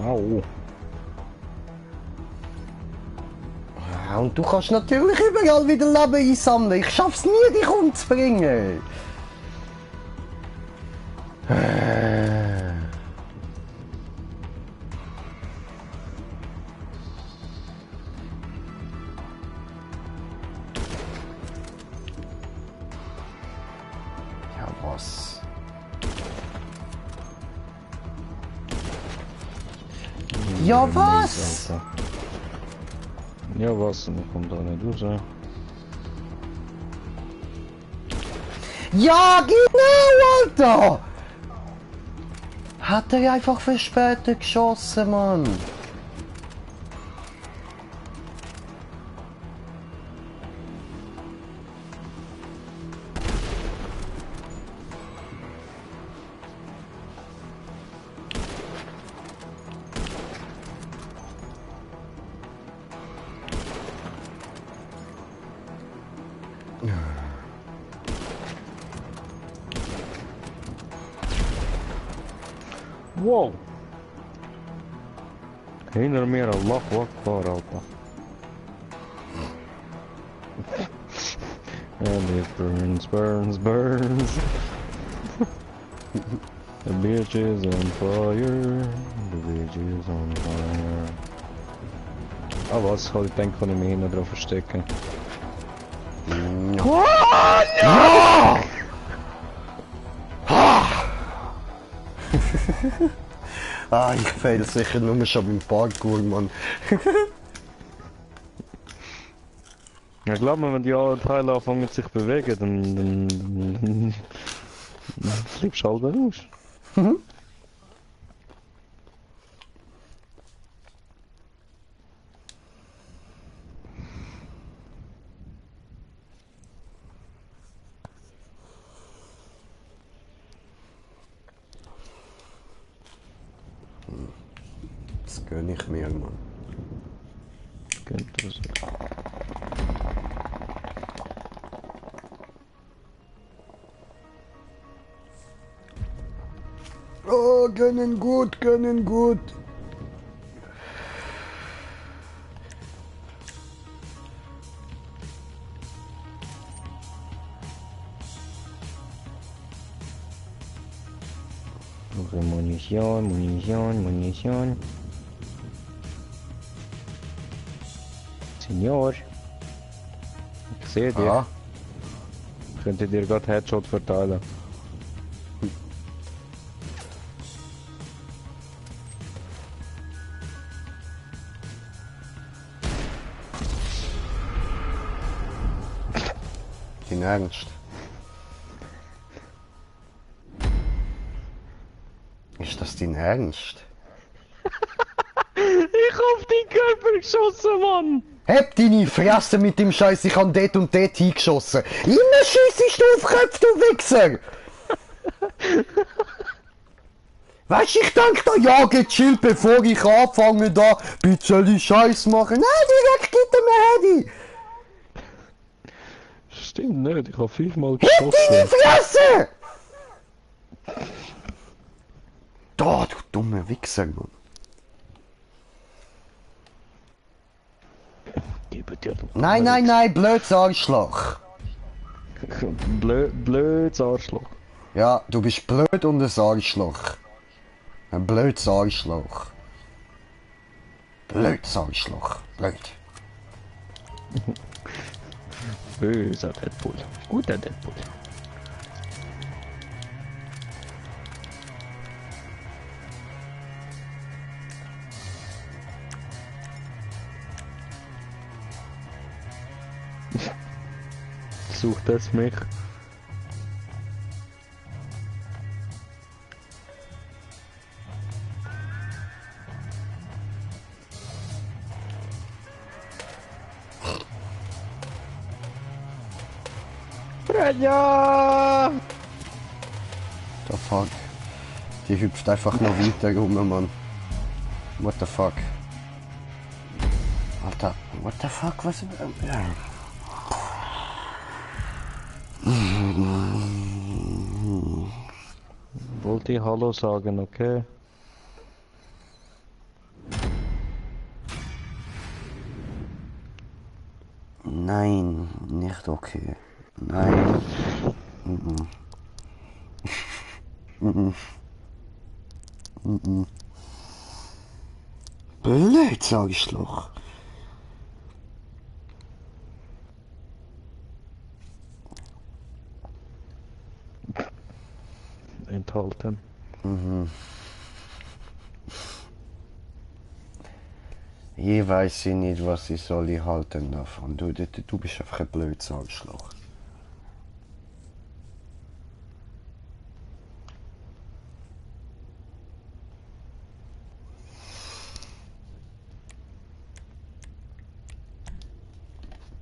Au. Ja, und du kannst natürlich überall wieder Leben einsammeln. Ich schaff's nie, dich umzubringen. Ja, was? Ja, was? Alter. Ja, was? Und ich komm da nicht raus. Ja, genau, Alter! Hat er einfach für später geschossen, Mann. Wow! Hinter mir, Allahu Akbar, Alter. And it burns, burns, burns. The bitch is on fire. The bitch is on fire. Ah was, ich denke, kann ich mich hinten drauf verstecken. Oh, no! Ah, ich fail sicher nur schon beim Parkour, Mann. Ja, glaub mir, wenn die alle Teile anfangen sich zu bewegen, dann flippst du halt raus. Das gönn ich mir, Mann. Könnte das. Oh, gönnen gut, gönnen gut. Munition, Munition, Munition. Senior. Ich sehe dich. Ah, Ich könnte dir gerade Headshot verteilen. in Ernst. Ist das dein Ernst? Ich auf den Körper geschossen, Mann! Heb deine Fresse mit dem Scheiß, ich hab dort und dort hingeschossen. Immer schiessest du auf Köpfe, du Wichser! Weißt du, ich denk da, ja, gechillt, bevor ich anfange da, bisschen Scheiß machen. Nein, direkt gib mir Handy! Stimmt nicht, ich habe 5-mal Heb deine geschossen. Fresse! Da, du dummer Wichser, Mann. Gebe dir doch. Nein, nein, nein, blödes Arschloch. Blödes Arschloch. Ja, du bist blöd und ein Arschloch. Ein blödes Arschloch. Blödes Arschloch. Blöd. Böser Deadpool. Guter Deadpool. Sucht es mich? Ja! The fuck. Die hüpft einfach noch weiter rum, Mann. What the fuck? Alter, what the fuck, was... Wollte ich Hallo sagen, okay? Nein, nicht okay. Nein. Mhm. Mhm. Mhm. Blöd, sag ich doch. Enthalten. Mhm. Ich weiß nicht, was ich soll ich halten davon. Du bist einfach ein blödes Arschloch.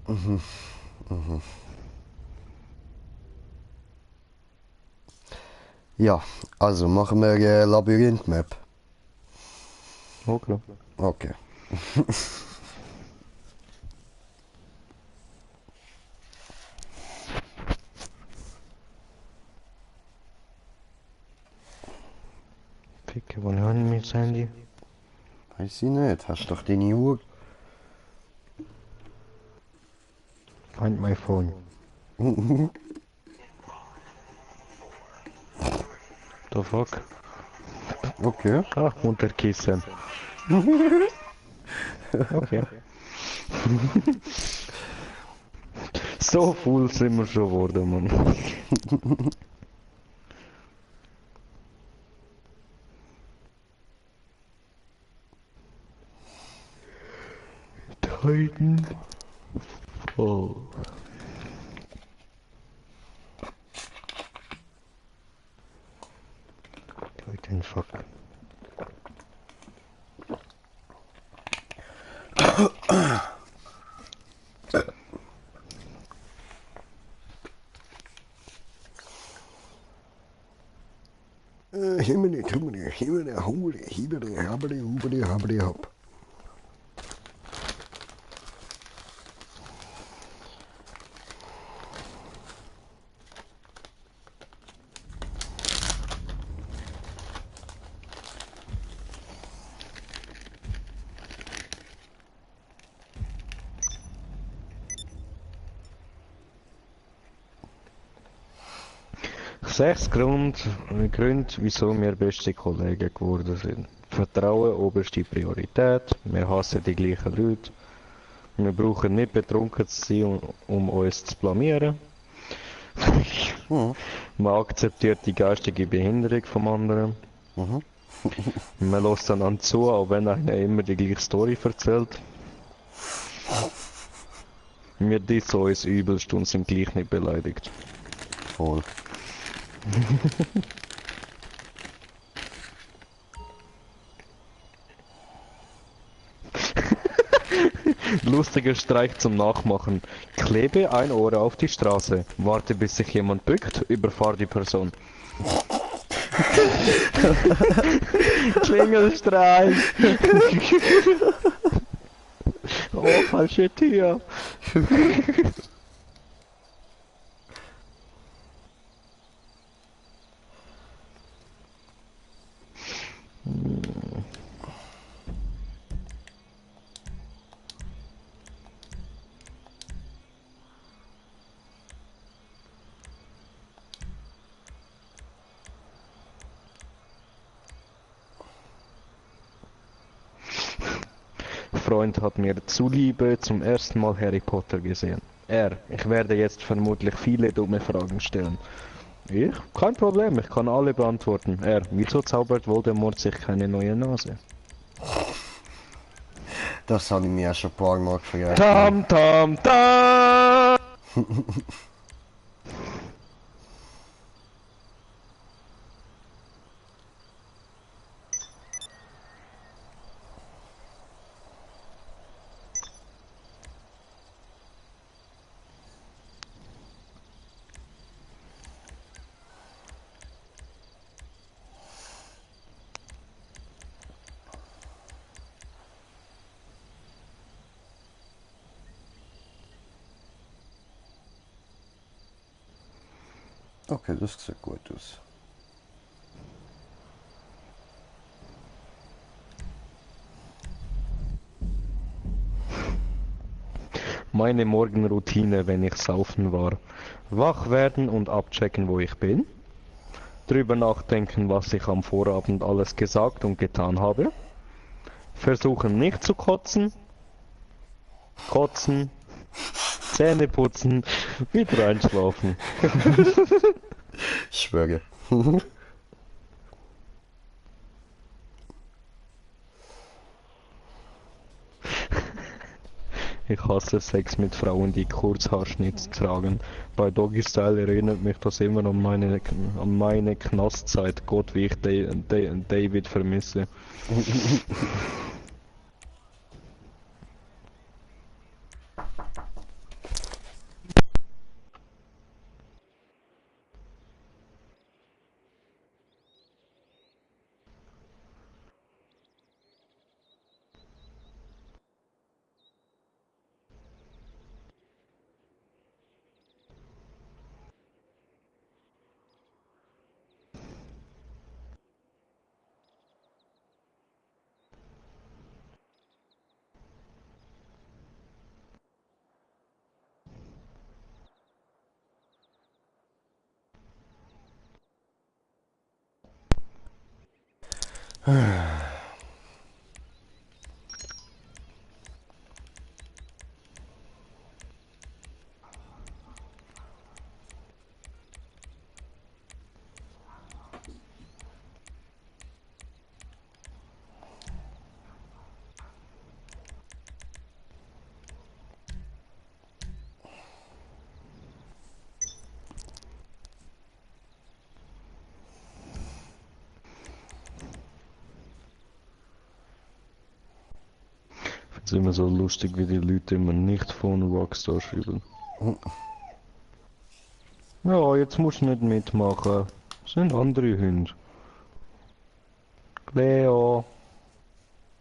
Mhm. Mhm. Ja, also machen wir Labyrinth-Map. Okay. Okay. Ficke, wann hören wir das Handy? Weiß ich nicht, hast doch deine Uhr. Find my phone. The fuck? Okay. Ach, unter Kissen. Okay. So full sind wir schon geworden, Mann. Titan. Oh. Titan, fuck. Himmel, Himmel, Himmel, Hule, Himmel, Habere, Hubere, Habere, Hop. Sechs Gründe, wieso wir beste Kollegen geworden sind. Vertrauen, oberste Priorität. Wir hassen die gleichen Leute. Wir brauchen nicht betrunken zu sein, um uns zu blamieren. Mhm. Man akzeptiert die geistige Behinderung vom anderen. Mhm. Man lässt einander zu, auch wenn einer immer die gleiche Story erzählt. Wir dissen uns übelst und sind gleich nicht beleidigt. Voll. Lustiger Streich zum Nachmachen. Klebe ein Ohr auf die Straße. Warte bis sich jemand bückt, überfahr die Person. Klingelstreich! Oh, falsche Tür! Freund hat mir zuliebe zum ersten Mal Harry Potter gesehen. Ich werde jetzt vermutlich viele dumme Fragen stellen. Ich? Kein Problem, ich kann alle beantworten. Wieso zaubert Voldemort sich keine neue Nase? Das habe ich mir ja schon ein paar Mal gefragt. Tam tam tam! Okay, das sieht gut aus. Meine Morgenroutine, wenn ich saufen war. Wach werden und abchecken, wo ich bin. Drüber nachdenken, was ich am Vorabend alles gesagt und getan habe. Versuchen nicht zu kotzen. Kotzen. Zähne putzen. Wieder einschlafen. Ich schwöre. Ich hasse Sex mit Frauen, die Kurzhaarschnitt tragen. Bei Doggy Style erinnert mich das immer an meine Knastzeit. Gott, wie ich David vermisse. Es ist immer so lustig, wie die Leute immer nicht von Rockstar schreiben. Ja, jetzt musst du nicht mitmachen. Das sind andere Hunde. Cleo.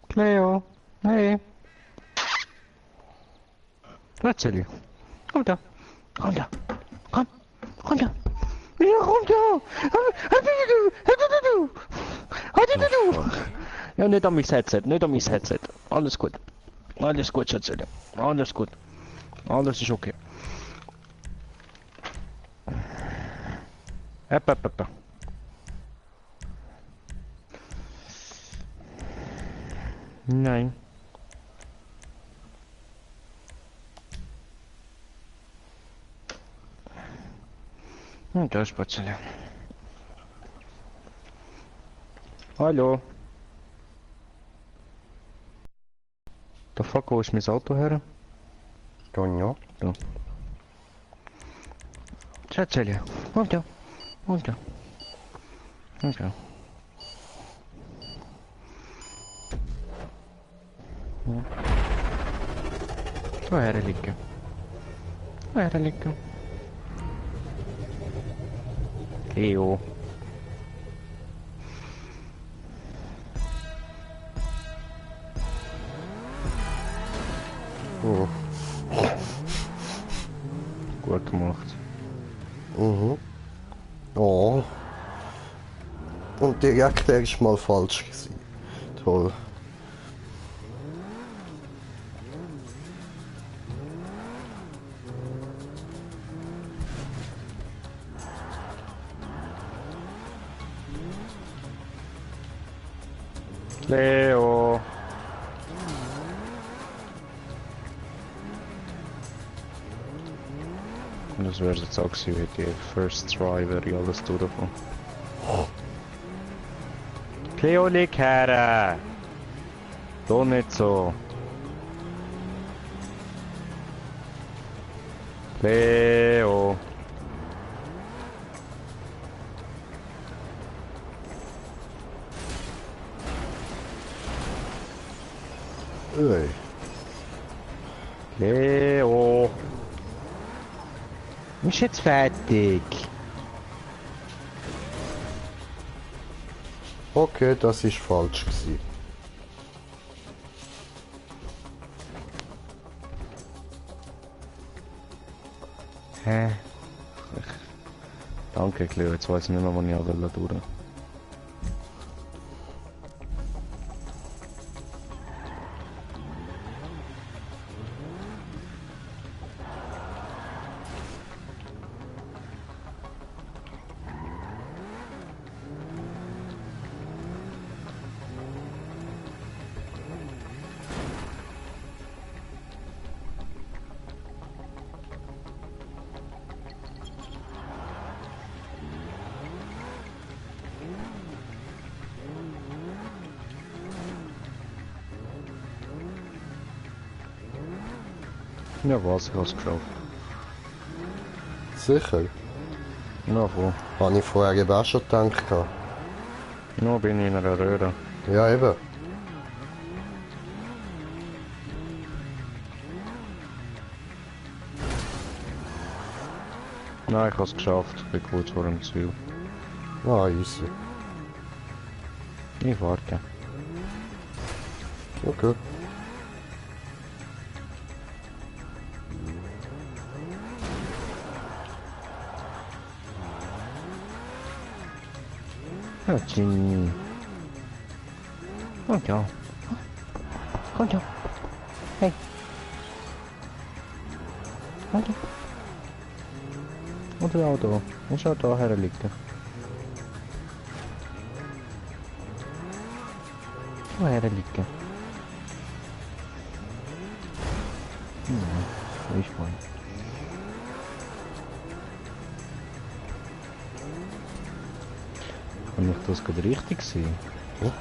Cleo. Hey. Erzähl. Komm da. Komm da. Komm. Komm da. Ja, komm da. Ja, nicht an mein Headset. Nicht an mein Headset. Alles gut. Alles gut, Schätzchen. Alles gut. Alles ist okay. Epp. Nein. Und da ist Spatzele. Hallo. Der fuck, wo ist mein Auto her? Ja. Da. Schätzele. Und da. Und da. Und da. Ja. Woher liegen? Woher liegen? Leo. Oh. Gut gemacht. Mhm. Oh. Und direkt erstmal falsch gewesen. Toll. Leo. Das wäre jetzt auch gewesen, wie die First Try wäre ich alles durchgekommen. Cleo, Kera! Doch nicht so. Cleo! Ui. Leo! Ist jetzt fertig? Okay, das ist falsch gewesen. Hä? Danke, Cleo, jetzt weiß ich nicht mehr, wann ich auch durch. Ja, was, ich hab's geschafft. Sicher? Ja, voll. Habe ich vorher eben auch schon gedacht. Nur bin ich in einer Röhre. Ja, eben. Nein, ich hab's geschafft. Ich bin kurz vor dem Ziel. Ah, easy. Ich warte. Okay. Ja, Ginny. Komm ja. Komm ja. Hey. Komm ja. Und das Auto. Und schau da herliegen. Wo herliegen? Ich mein. Habe ich das gerade richtig gesehen? Ja.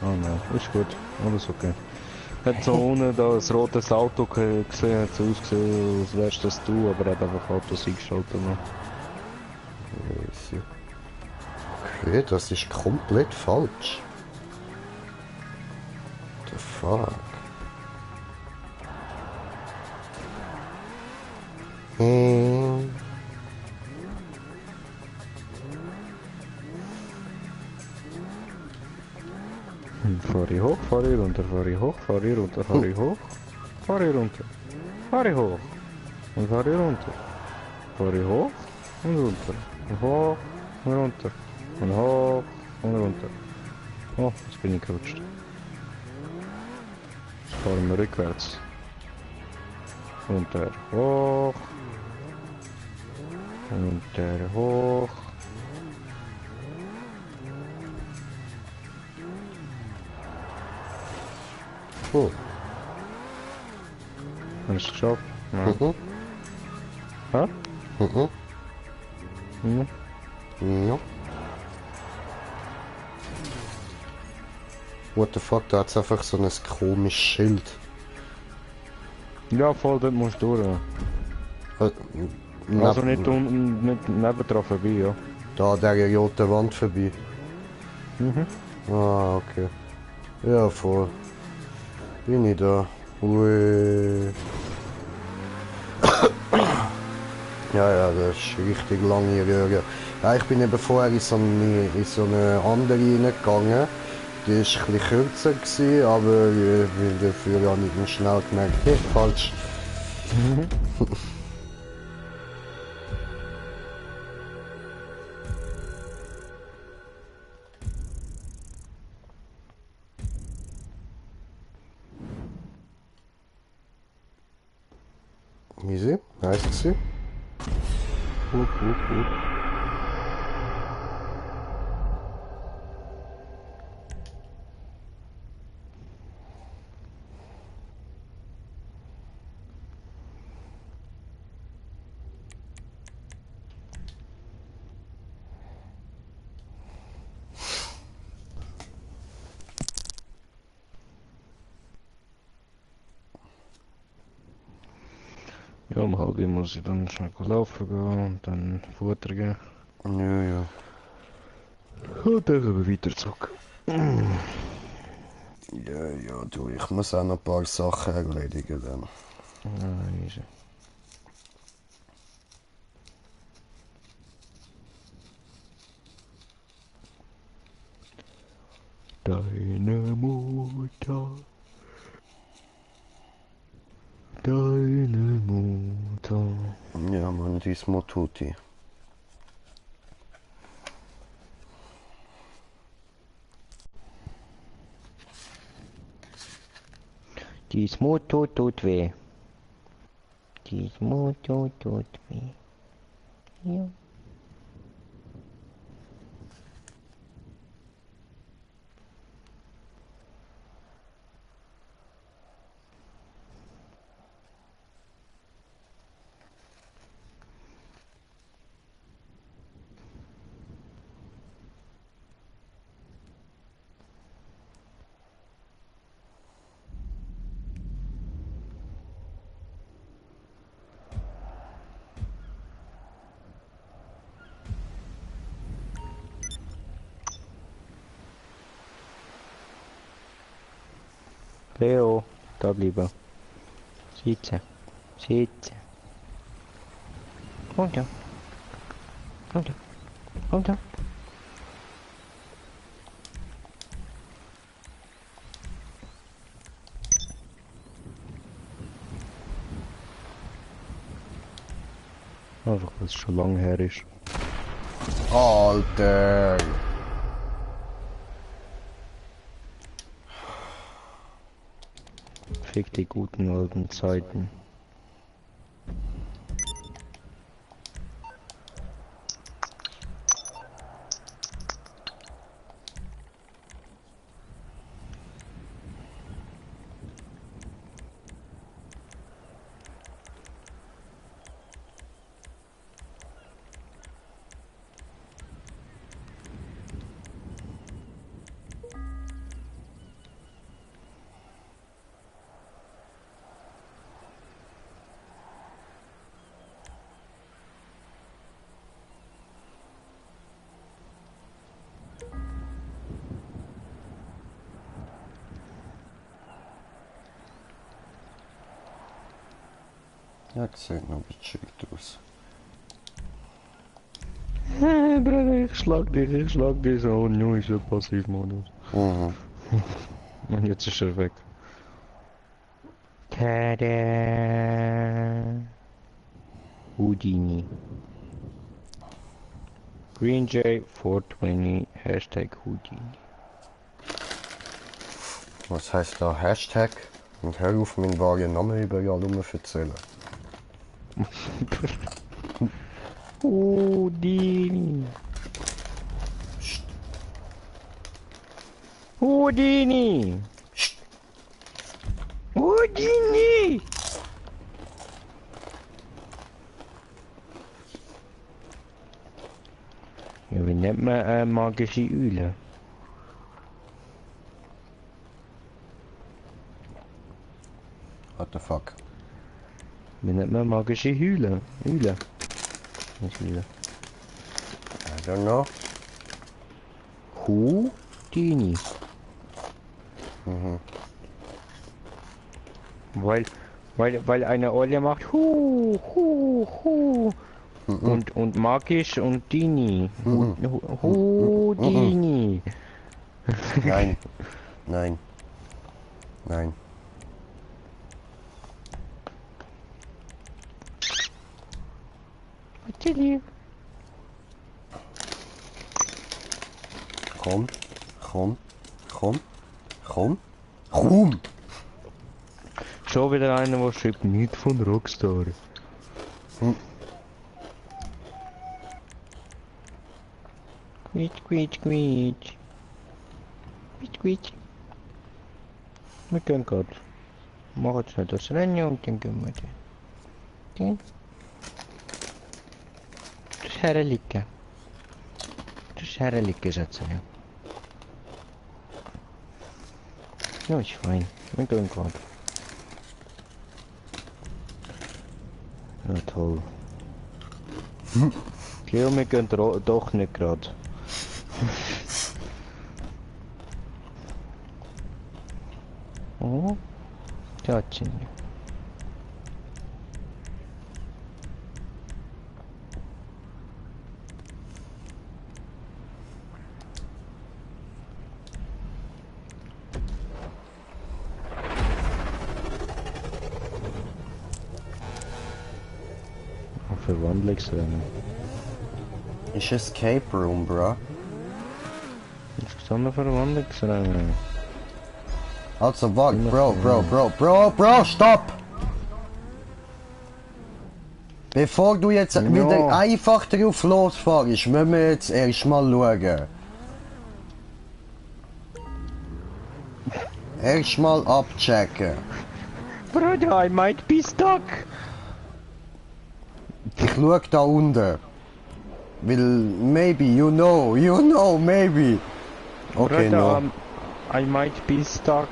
Oh nein, ist gut. Alles okay. Hat so unten da ein rotes Auto gesehen, hat so ausgesehen, als wärst das du, aber er hat einfach Autos eingeschaltet. Noch. Easy. Okay, das ist komplett falsch. The fuck? Fahre ich hoch, fahre ich runter, fahre ich hoch, fahre ich runter, fahre ich hoch, fahre ich runter, fahre ich hoch und fahre ich runter, fahre ich hoch und runter, und hoch und runter, und hoch und runter. Oh, jetzt bin ich gerutscht. Jetzt fahren wir rückwärts. Runter, hoch, runter, hoch. Oh. Hast du es geschafft? Ja. Mhm. Hä? Mhm. Mhm. Ja. What the fuck, da hat's einfach so ein komisches Schild. Ja, voll, dort musst du durch. Also nicht nebendran vorbei, ja. Da, der rote Wand vorbei. Mhm. Ah, okay. Ja, voll. Bin ich da. Ui. Ja, das ist richtig lange Röhre. Ja, ich bin eben vorher in so eine andere reingegangen. Die war ein bisschen kürzer, gewesen, aber dafür habe ich dann schnell gemerkt, hey, falsch. Easy, nice gewesen. Gut. Um halb muss ich dann schnell laufen gehen und dann Futter geben. Ja, ja. Und dann gehen wir weiter zurück. Ja, ja, du, ich muss auch noch ein paar Sachen erledigen dann. Ah, easy. Deine Mutter. Deine Mutter. Ja, man, diesmal tut die. Dies Motto tut weh. Dies Motto tut weh. Ja. Leo, da bleiben. Sitzen. Sitzen. Runter. Runter. Runter. Einfach, weil es schon lange her ist. Alter! Fick die guten alten Zeiten. Ja, sieht noch ein bisschen schick aus. Hey, Bruder, ich schlag dich so. Oh, nu ist der Passivmodus. Mhm. Und jetzt ist er weg. Tada! Houdini. Green J 420 Hashtag Houdini. Was heißt da Hashtag? Und hör auf, meinen wahren Namen überall rum zu erzählen. Houdini. Houdini. Houdini. Ja, wie nennt man magische Eule? What the fuck? Wie nennt man magische Eule? Eule. Nicht Eule. I don't know. Houdini. Mhm. Weil eine Eule macht Hu, Hu, Hu. Und magisch und Dini. Houdini. Nein. Nein. Nein. Tilly. Komm. Komm. Komm. Komm. Komm. Schon wieder einer, der schreibt nicht von Rockstar. Quietsch, quietsch, quietsch. Quietsch, quietsch. Wir gehen gerade. Machen jetzt noch das Rennen und dann gehen wir dann. Okay? Das herliegen. Das herliegen, Sätze, ja. Ja, ist fein. Wir gehen gerade. Ja, toll. Geh, wir gehen doch nicht gerade. Oh, Tjatschen. Verwandlungsrennen. Ist Escape Room, bro. Ist so eine Verwandlungsrennen. Also, warte, Bro, stopp! Bevor du jetzt Ja. wieder einfach drauf losfährst, müssen wir jetzt erstmal schauen. Erstmal abchecken. Brother, I might be stuck. Ich schau da unten. Weil, maybe, you know, maybe. Okay, Brother, no. I might be stuck.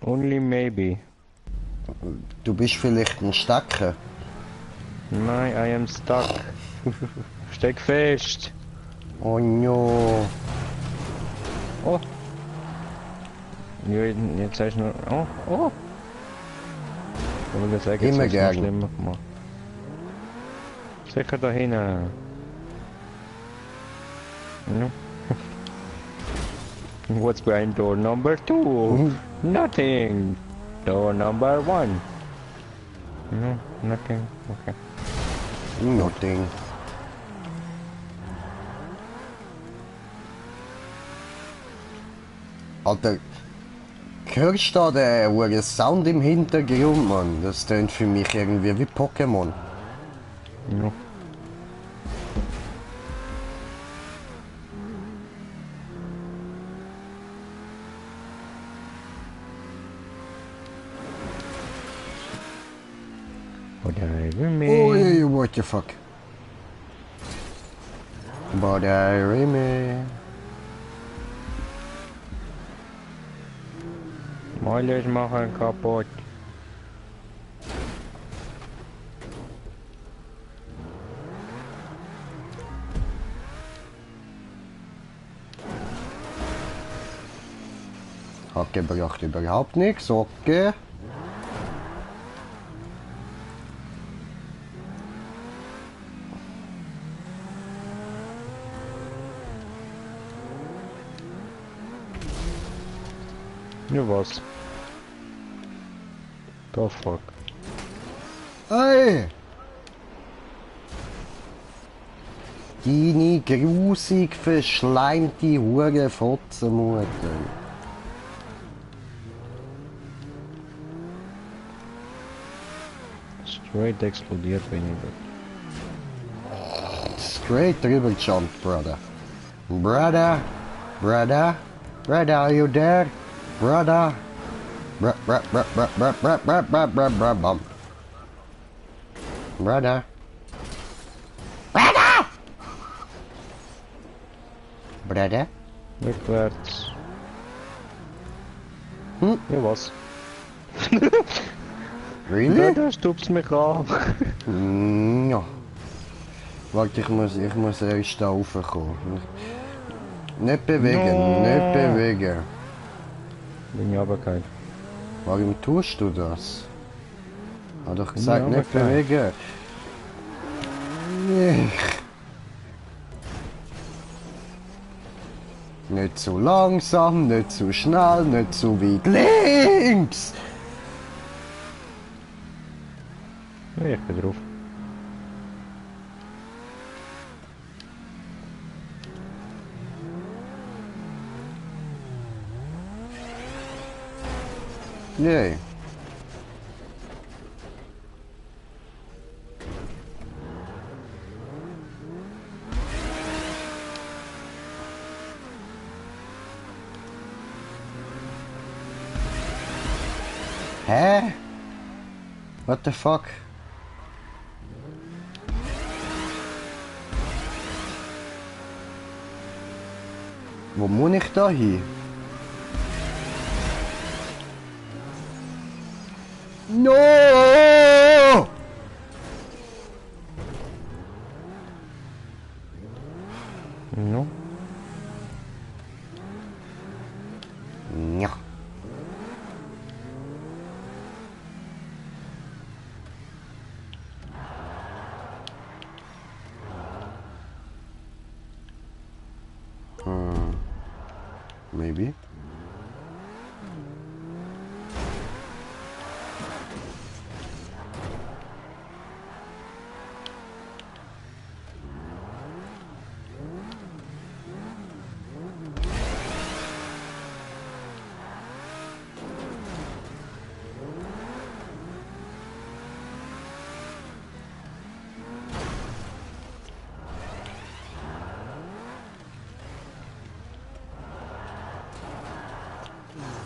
Only maybe. Du bist vielleicht ein Stecker. Nein, I am stuck. Steck fest. Oh no. Oh. Ja, jetzt hast du noch... Oh, oh. Ich will sagen, jetzt Immer hast du noch gern. schlimmer gemacht. Sicher da hinten. No. What's behind door number 2? Nothing. Door number 1. No, nothing. Okay. Nothing. Alter, hörst du da den Sound im Hintergrund, Mann? Das tönt für mich irgendwie wie Pokémon. No. But I remain. Ui, what the fuck? But I remain. Alles machen kaputt. Hat gebracht überhaupt nichts, okay. Ja, was? The fuck? Hey! Deine grusig verschleimte Hure Fotzenmutter. Straight explodiert weniger. Straight drüber jump, brother. Brother, are you there? Brother. Brother. Brother. Rückwärts. Hm? Ja, was? Really? Da stupst mich an. Ja. Warte, ich muss erst da raufkommen. Nicht bewegen, No. nicht bewegen. Bin ich runtergefallen. Warum tust du das? Hat doch gesagt, Ja, nicht aber bewegen. Nicht zu langsam, nicht zu schnell, nicht zu weit links. Ja, ich bin drauf. Yay. Hä? What the fuck? Wo muss ich da hin? No! No. Ja. Maybe.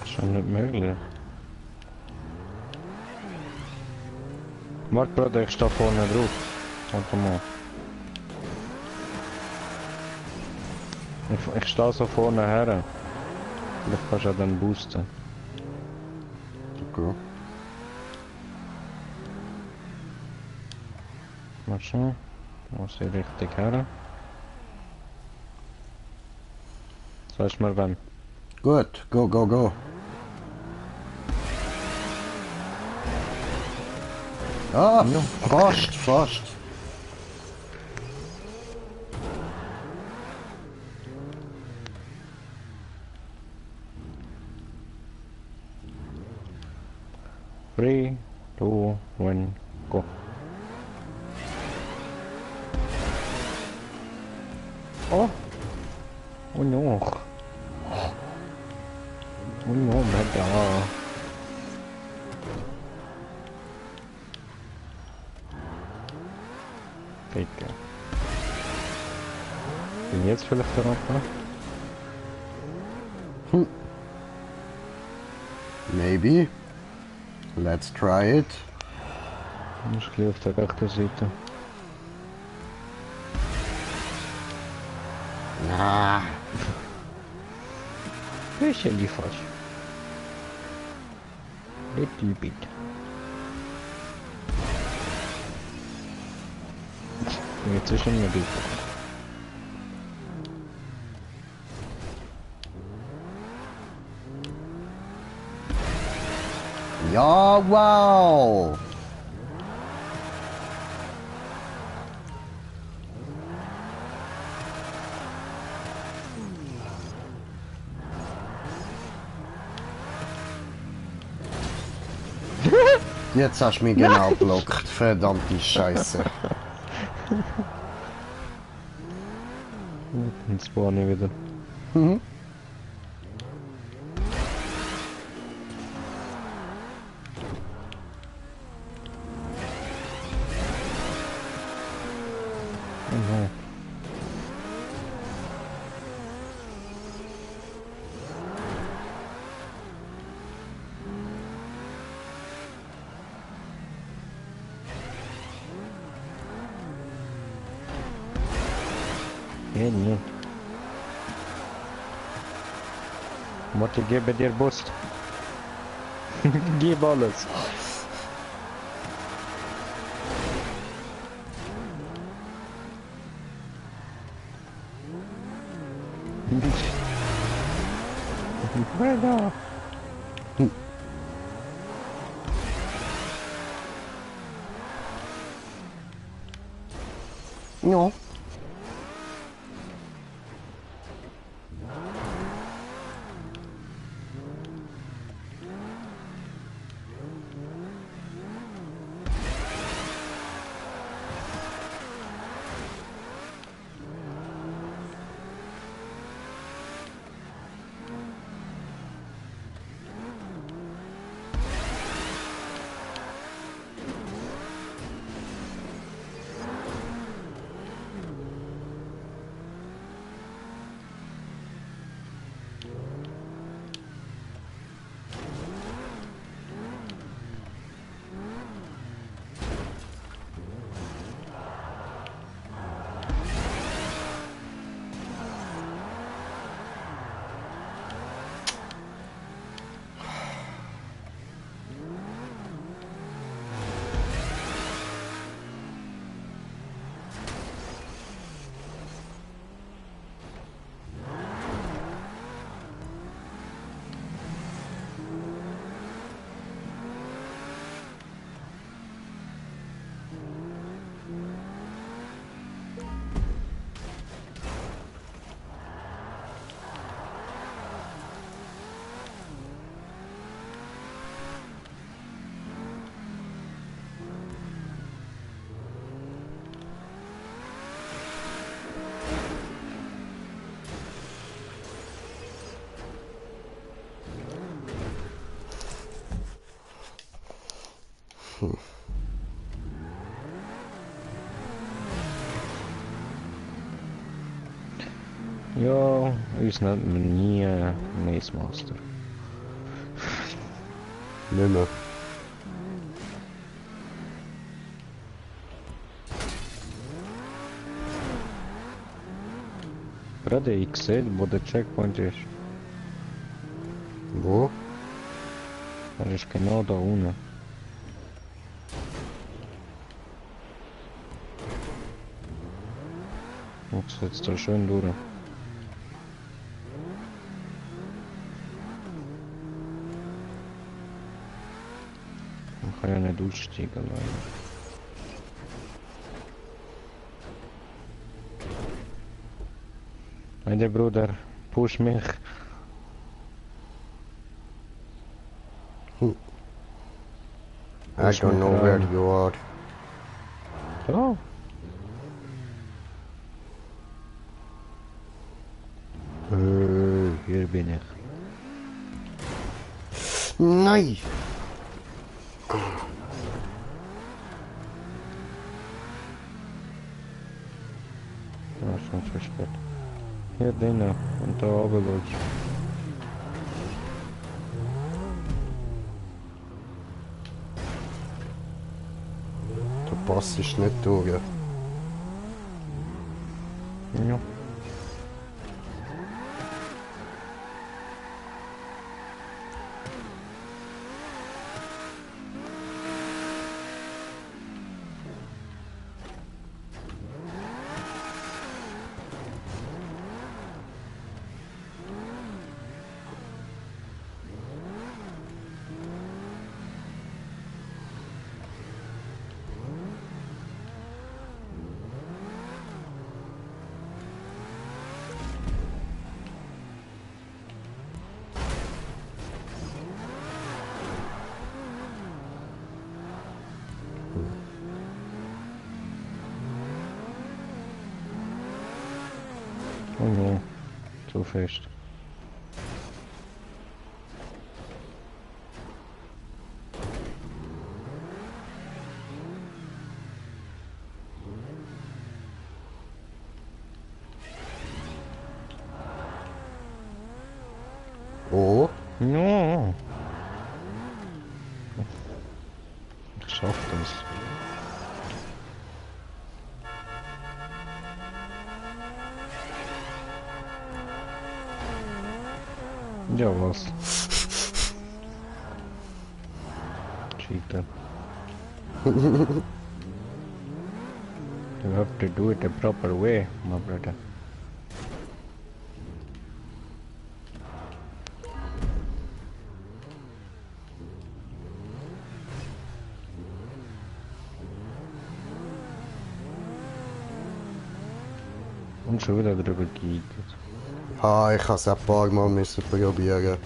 Schon nicht möglich. Warte, Bruder, ich stehe vorne drauf. Warte mal. Ich stehe so vorne her. Vielleicht kannst du ja dann boosten. Okay. Mal schauen. Muss ich richtig her. Sagst du mir wann? Gut, go, go, go. Ah, Ja. fast, fast. Three, two, one, go. Oh! Oh no! Oh no, Bruder! Bitte. Bin jetzt vielleicht der Rapper? Maybe. Let's try it. Ich gehe auf der rechten Seite. Ah, Bisschen die falsch. Little bit. Jetzt ist schon mehr gut. ja, wow. Jetzt hast du mich genau blockt, verdammte Scheiße. Jetzt spawne ich wieder. Mhm. Oh no. Ja, nee. Warte, gebe dir Boost. Gib alles. Bruder. Ja. Ja, uns nennt man nie Maze Master. Nicht mehr. Gerade ich sehe, wo der Checkpoint ist. Wo? Er ist genau da unten. Jetzt setzt er schön durch. Man kann ja nicht aussteigen leider. Meine Bruder, push mich. I don't know where you are. Da. Hier bin ich. Nein! Ja, schon zu spät. Hier drinnen und da oben los. Du passt nicht durch. Ja. Oh no, zu fest. Oh, Ja. Ich schaff das. Ja, was? Cheater. You have to do it the proper way, my brother. Und schon wieder drüber geeignet. ah, ich habe es ein paar Mal müssen probieren.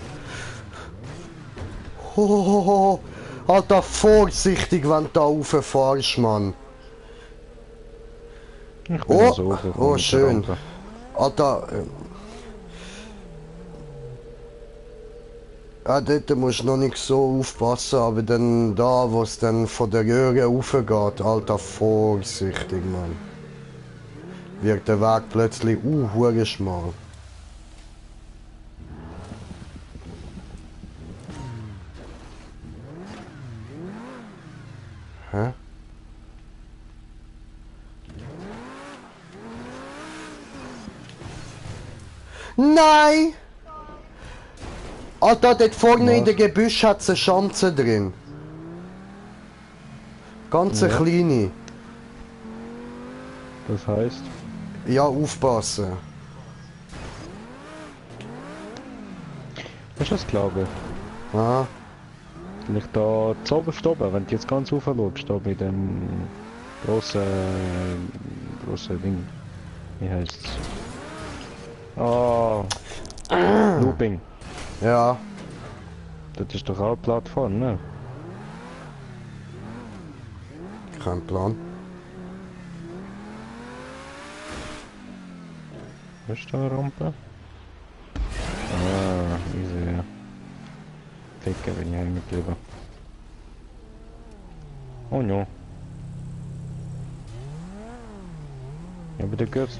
Hohoho! Alter, vorsichtig, wenn du da rauffährst, Mann. Ich bin Oh, so gekommen oh mit der schön. Rampe. Alter, dort musst du noch nicht so aufpassen, aber dann da, wo es dann von der Röhre raufgeht, Alter, vorsichtig, Mann. Wird der Weg plötzlich hure schmal. Hä? Nein! Alter, dort vorne in Was? der Gebüsch hat es eine Schanze drin. Ganz eine Ja. kleine. Das heißt, Ja, aufpassen. was ist das glaube ich? Ah, Vielleicht da zu oben, wenn du jetzt ganz rauflutscht, da bei dem grossen Ding. Wie heißt's? Oh, Looping. ja. Das ist doch auch eine Plattform, ne? Kein Plan. Was ist da eine Rampe? Ah, easy, ja. Ficken bin ich heimgeblieben. Oh no. Ja, aber der geht's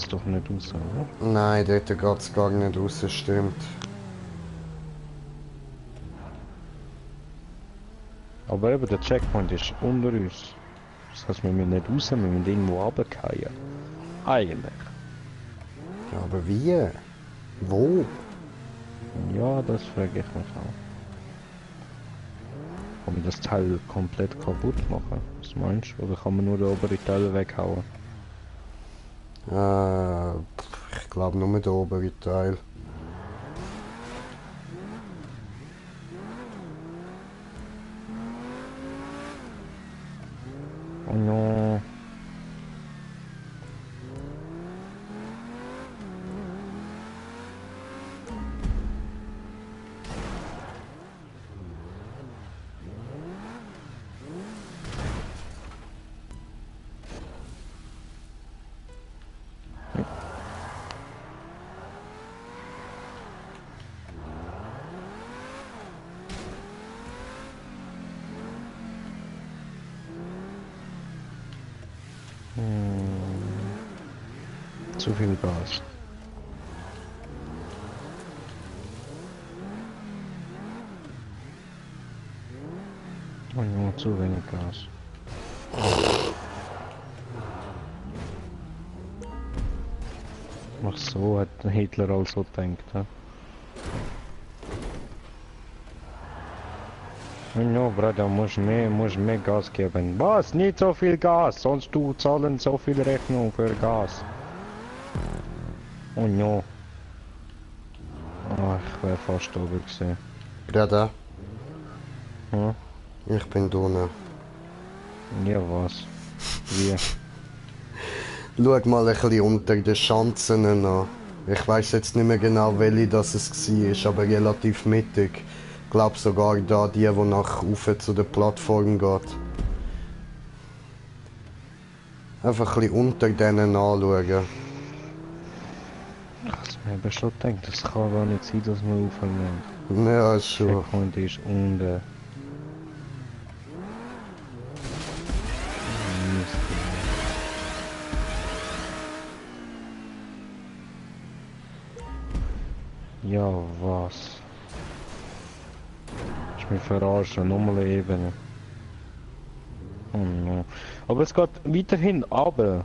doch nicht raus, oder? Nein, dort geht es gar nicht raus, stimmt. Aber eben der Checkpoint ist unter uns. Das heißt, wir müssen nicht raus, wir müssen irgendwo runterfallen. Eigentlich. Ja, aber wie? Wo? Ja, das frage ich mich auch. Kann man das Teil komplett kaputt machen? Was meinst du? Oder kann man nur den oberen Teil weghauen? Ich glaube nur der obere Teil. Oh no. Zu viel Gas. Oh no, zu wenig Gas. Ach so, hat Hitler also gedacht, hä? Oh no, Bruder, musst mehr Gas geben. Was? Nicht so viel Gas, sonst du zahlen so viel Rechnung für Gas. Oh no. Ah, ich wäre fast oben gewesen. Bruder, Hm? ich bin drinnen. Ja, was? Wie? Schau mal ein bisschen unter den Schanzen an. Ich weiß jetzt nicht mehr genau, welche das es war, aber relativ mittig. Ich glaube sogar da die nach oben zu der Plattform geht. Einfach ein bisschen unter denen anschauen. Ich mir aber schon gedacht, das kann gar nicht sein, dass wir aufhören. Ja, ist schon. Checkpoint ist unten. Ja, was? Ich bin verarschen, nochmal eine Ebene. Oh no. Aber es geht weiterhin runter.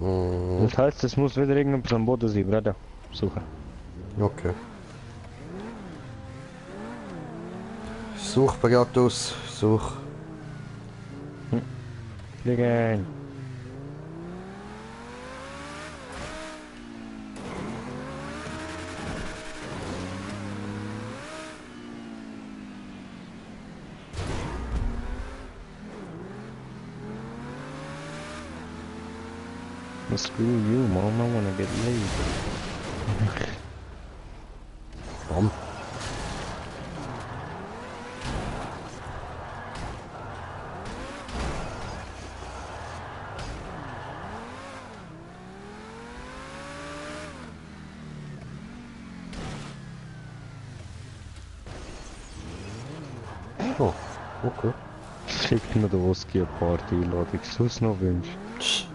Mhm. Das heißt, es muss wieder irgendwas am Boden sein, Bruder. Suchen. Okay. Such Beatus, such. Fliegen. Screw you, mom, I wanna get laid. Komm. Oh, okay. Schickt mir der Oski eine Party-Einladung, sonst noch wünschst. Tsch.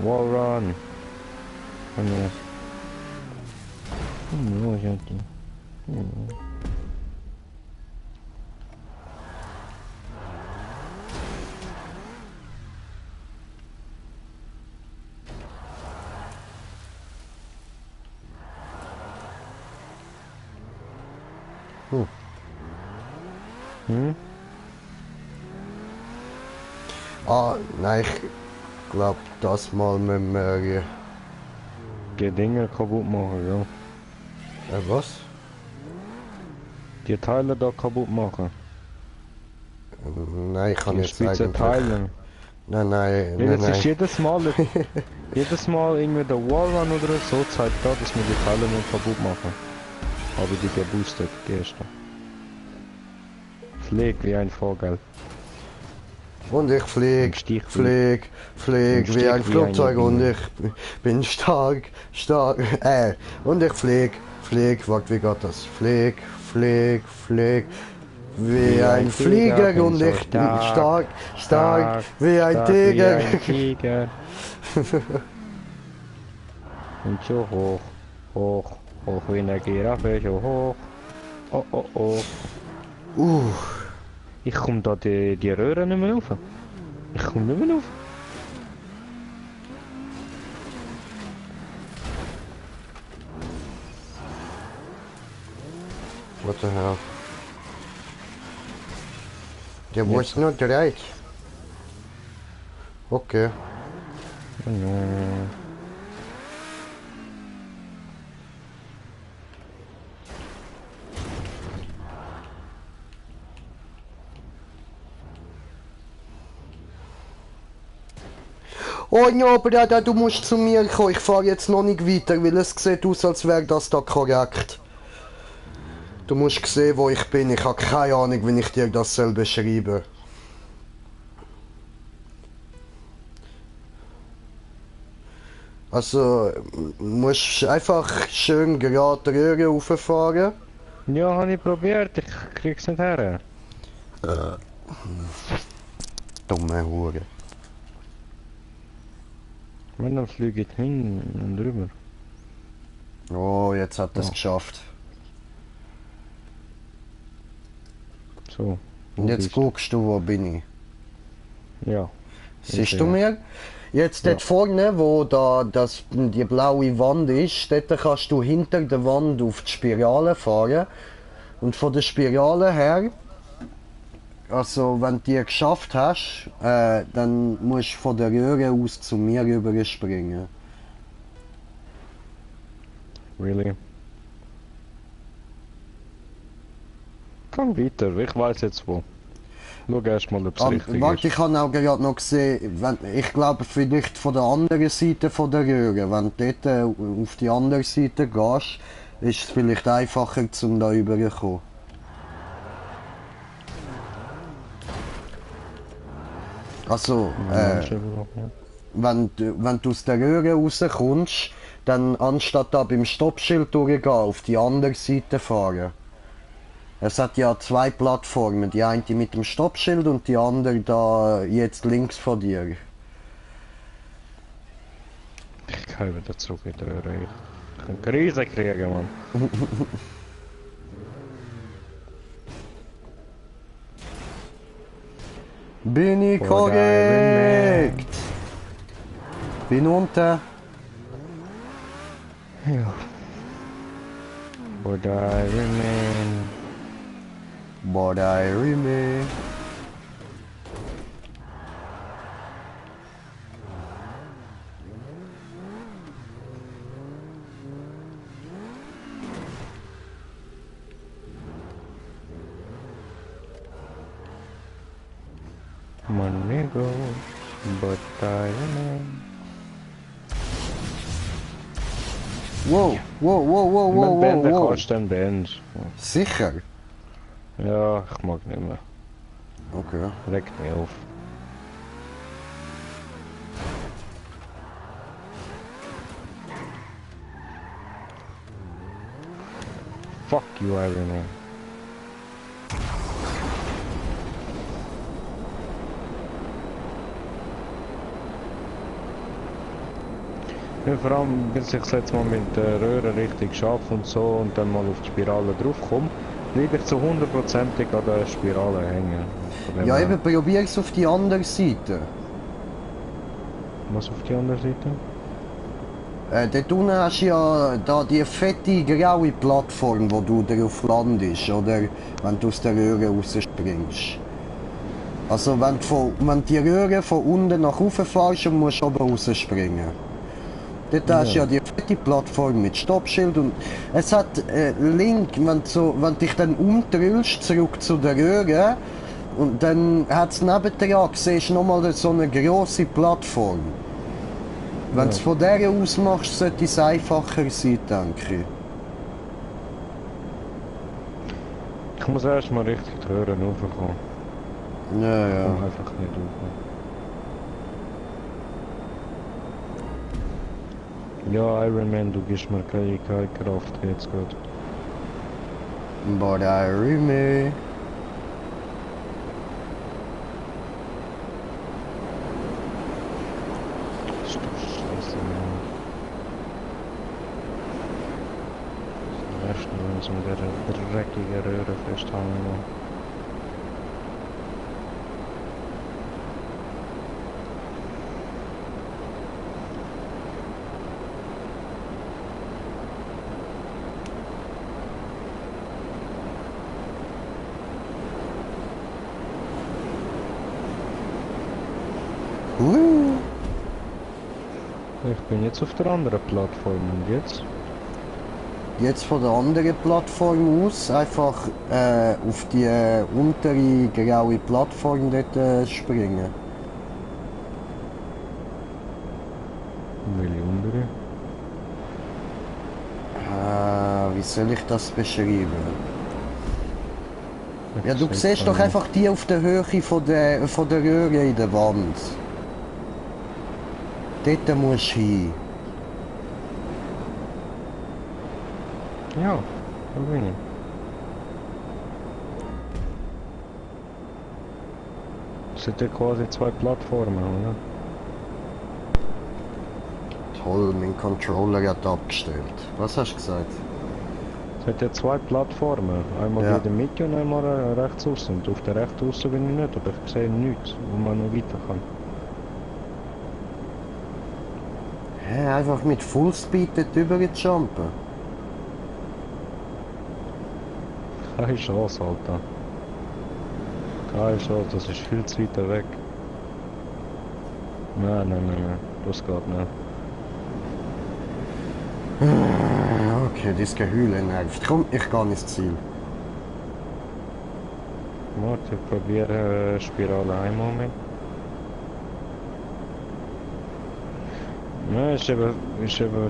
Wall run. Oh no. Oh no, gente. Oh no. Hm? Ah, nein, ich glaube, das mal müssen wir... Die Dinge kaputt machen, ja. Was? Die Teile da kaputt machen. Nein, ich kann Die jetzt Spitze eigentlich... teilen. Nein, nein, Ja, nein, das ist nein. jedes Mal irgendwie der Wallrun oder so zeigt da, dass wir die Teile nicht kaputt machen. Aber die geboostet, die erste. Flieg wie ein Vogel. Und ich flieg, Stich flieg, flieg Ein wie ein Stich wie eine Flugzeug und Biene. ich bin stark, stark, und ich flieg, flieg, warte, wie geht das? Flieg, flieg, flieg, wie Wie ein ein Tiger, Flieger bin und so ich stark, stark, stark, stark, wie ein stark wie Tiger. ein Tiger. Und so hoch, hoch, hoch wie eine Giraffe, so hoch. Oh, oh, oh. Uh, Ich komm da die Röhre nicht mehr rauf. Ich komm nicht mehr rauf. what the hell? Der Jetzt. was not right. Okay. Ja. Oh ja, Bruder, du musst zu mir kommen. Ich fahre jetzt noch nicht weiter, weil es sieht aus, als wäre das da korrekt. Du musst sehen, wo ich bin. Ich habe keine Ahnung, wie ich dir das soll beschreiben. Also, musst einfach schön gerade die Röhre rauffahren. Ja, habe ich probiert, ich krieg's nicht her. Dumme Hure. Wenn dann fliege ich hin und drüber. Oh, jetzt hat er es Ja. geschafft. So. Und jetzt guckst du, wo bin ich. Ja. Siehst sehe. du mir? Jetzt dort vorne, wo da die blaue Wand ist, dort kannst du hinter der Wand auf die Spirale fahren. Und von der Spirale her, also wenn du die geschafft hast, dann musst du von der Röhre aus zu mir rüber springen. Really? Komm weiter, ich weiß jetzt wo. Schau erst mal, ob es richtig Warte, ist. ich habe auch gerade noch gesehen, ich glaube vielleicht von der anderen Seite von der Röhre, wenn du dort auf die andere Seite gehst, ist es vielleicht einfacher, zum da rüberzukommen. Also, wenn du aus der Röhre rauskommst, dann anstatt da beim Stoppschild durchgehen, auf die andere Seite fahren. Es hat ja zwei Plattformen, die eine mit dem Stoppschild und die andere da jetzt links von dir. Ich kann wieder zurück in die Röhre. Ich kann Krise kriegen, Mann. Bin ich Would I korrekt? Bin unten. Ja. Would I remain? But I remain. Money goes, but I remain. Wow, wow, wow, wow, wow, Wenn wow, Bände wow. kannst, dann Bände. Sicher? Ja, ich mag nicht mehr. Okay. Regt mich auf. Fuck you, Iron Man. Ja, vor allem, bis ich es jetzt mal mit der Röhre richtig schaffe und so und dann mal auf die Spirale draufkomme, bleibe ich zu 100%ig an der Spirale hängen. Von dem Ja, her- eben, probier's auf die andere Seite. Was auf die andere Seite? Dort unten hast du ja da die fette graue Plattform, wo du drauf landest, oder? Wenn du aus der Röhre rausspringst. Also wenn du die Röhre von unten nach oben fährst und musst oben rausspringen. Dort hast du ja die fette Plattform mit Stoppschild und es hat Link, wenn du dich dann umdrehst, zurück zu der Röhre und dann hat es nebendran, siehst du nochmal so eine grosse Plattform. Wenn du es von der aus machst, sollte es einfacher sein, denke ich. Ich muss erst mal richtig die Röhre raufkommen. Ja, ja. Komm einfach nicht auf. Ja, Iron Man, du gibst mir keine Kraft jetzt gerade. But I remember. Das ist doch scheiße, Mann. Das Rest müssen wir mit der dreckigen Röhre festhalten. Ich bin jetzt auf der anderen Plattform und jetzt? Jetzt von der anderen Plattform aus einfach auf die untere graue Plattform dort springen. Welche andere? Wie soll ich das beschreiben? Ich Ja, du seh's siehst gar doch nicht. einfach die auf der Höhe von der Röhre in der Wand. Dort musst du hin. Ja, da bin ich. Es sind ja quasi zwei Plattformen, oder? Toll, mein Controller hat abgestellt. Was hast du gesagt? Es hat ja zwei Plattformen. Einmal Ja. in der Mitte und einmal rechts außen. Und auf der rechts außen bin ich nicht, aber ich sehe nichts, wo man noch weiter kann. Hä, einfach mit Fullspeed dort rüber jumpen. Keine Chance, Alter. Keine Chance, das ist viel zu weit weg. Nein, das geht nicht. Okay, das Gehüle nervt. Komm, ich gehe ins Ziel. Warte, ich probiere Spirale einmal mit. Nein, ist eben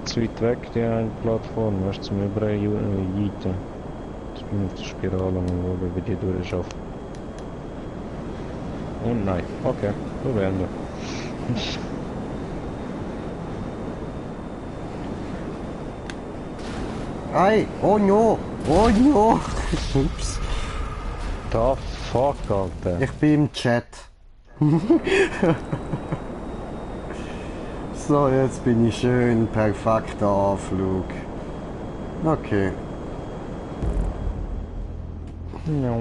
zu weit weg, die eine Plattform, weißt du, zum Überjeiten. Ich bin auf der Spirale, mal schauen, wie die durchschafft. Und nein, okay, wir beenden. Ei, oh no, oh no. Ups, The fuck, Alter. ich bin im Chat. So, jetzt bin ich schön perfekter Anflug. Okay. Ja.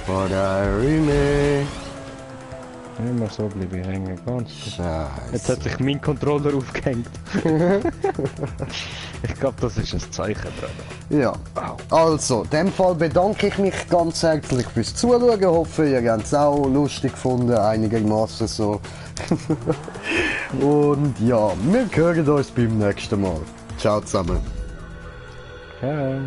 But I remember. Immer so bleibe ich hängen, ganz gut. Jetzt Scheiße. hat sich mein Controller aufgehängt. Ich glaube, das ist ein Zeichen, Bruder. Ja, also, in dem Fall bedanke ich mich ganz herzlich fürs Zuschauen. Hoffe, ihr habt es auch lustig gefunden, einigermaßen so. Und ja, wir hören uns beim nächsten Mal. Ciao zusammen. Ja.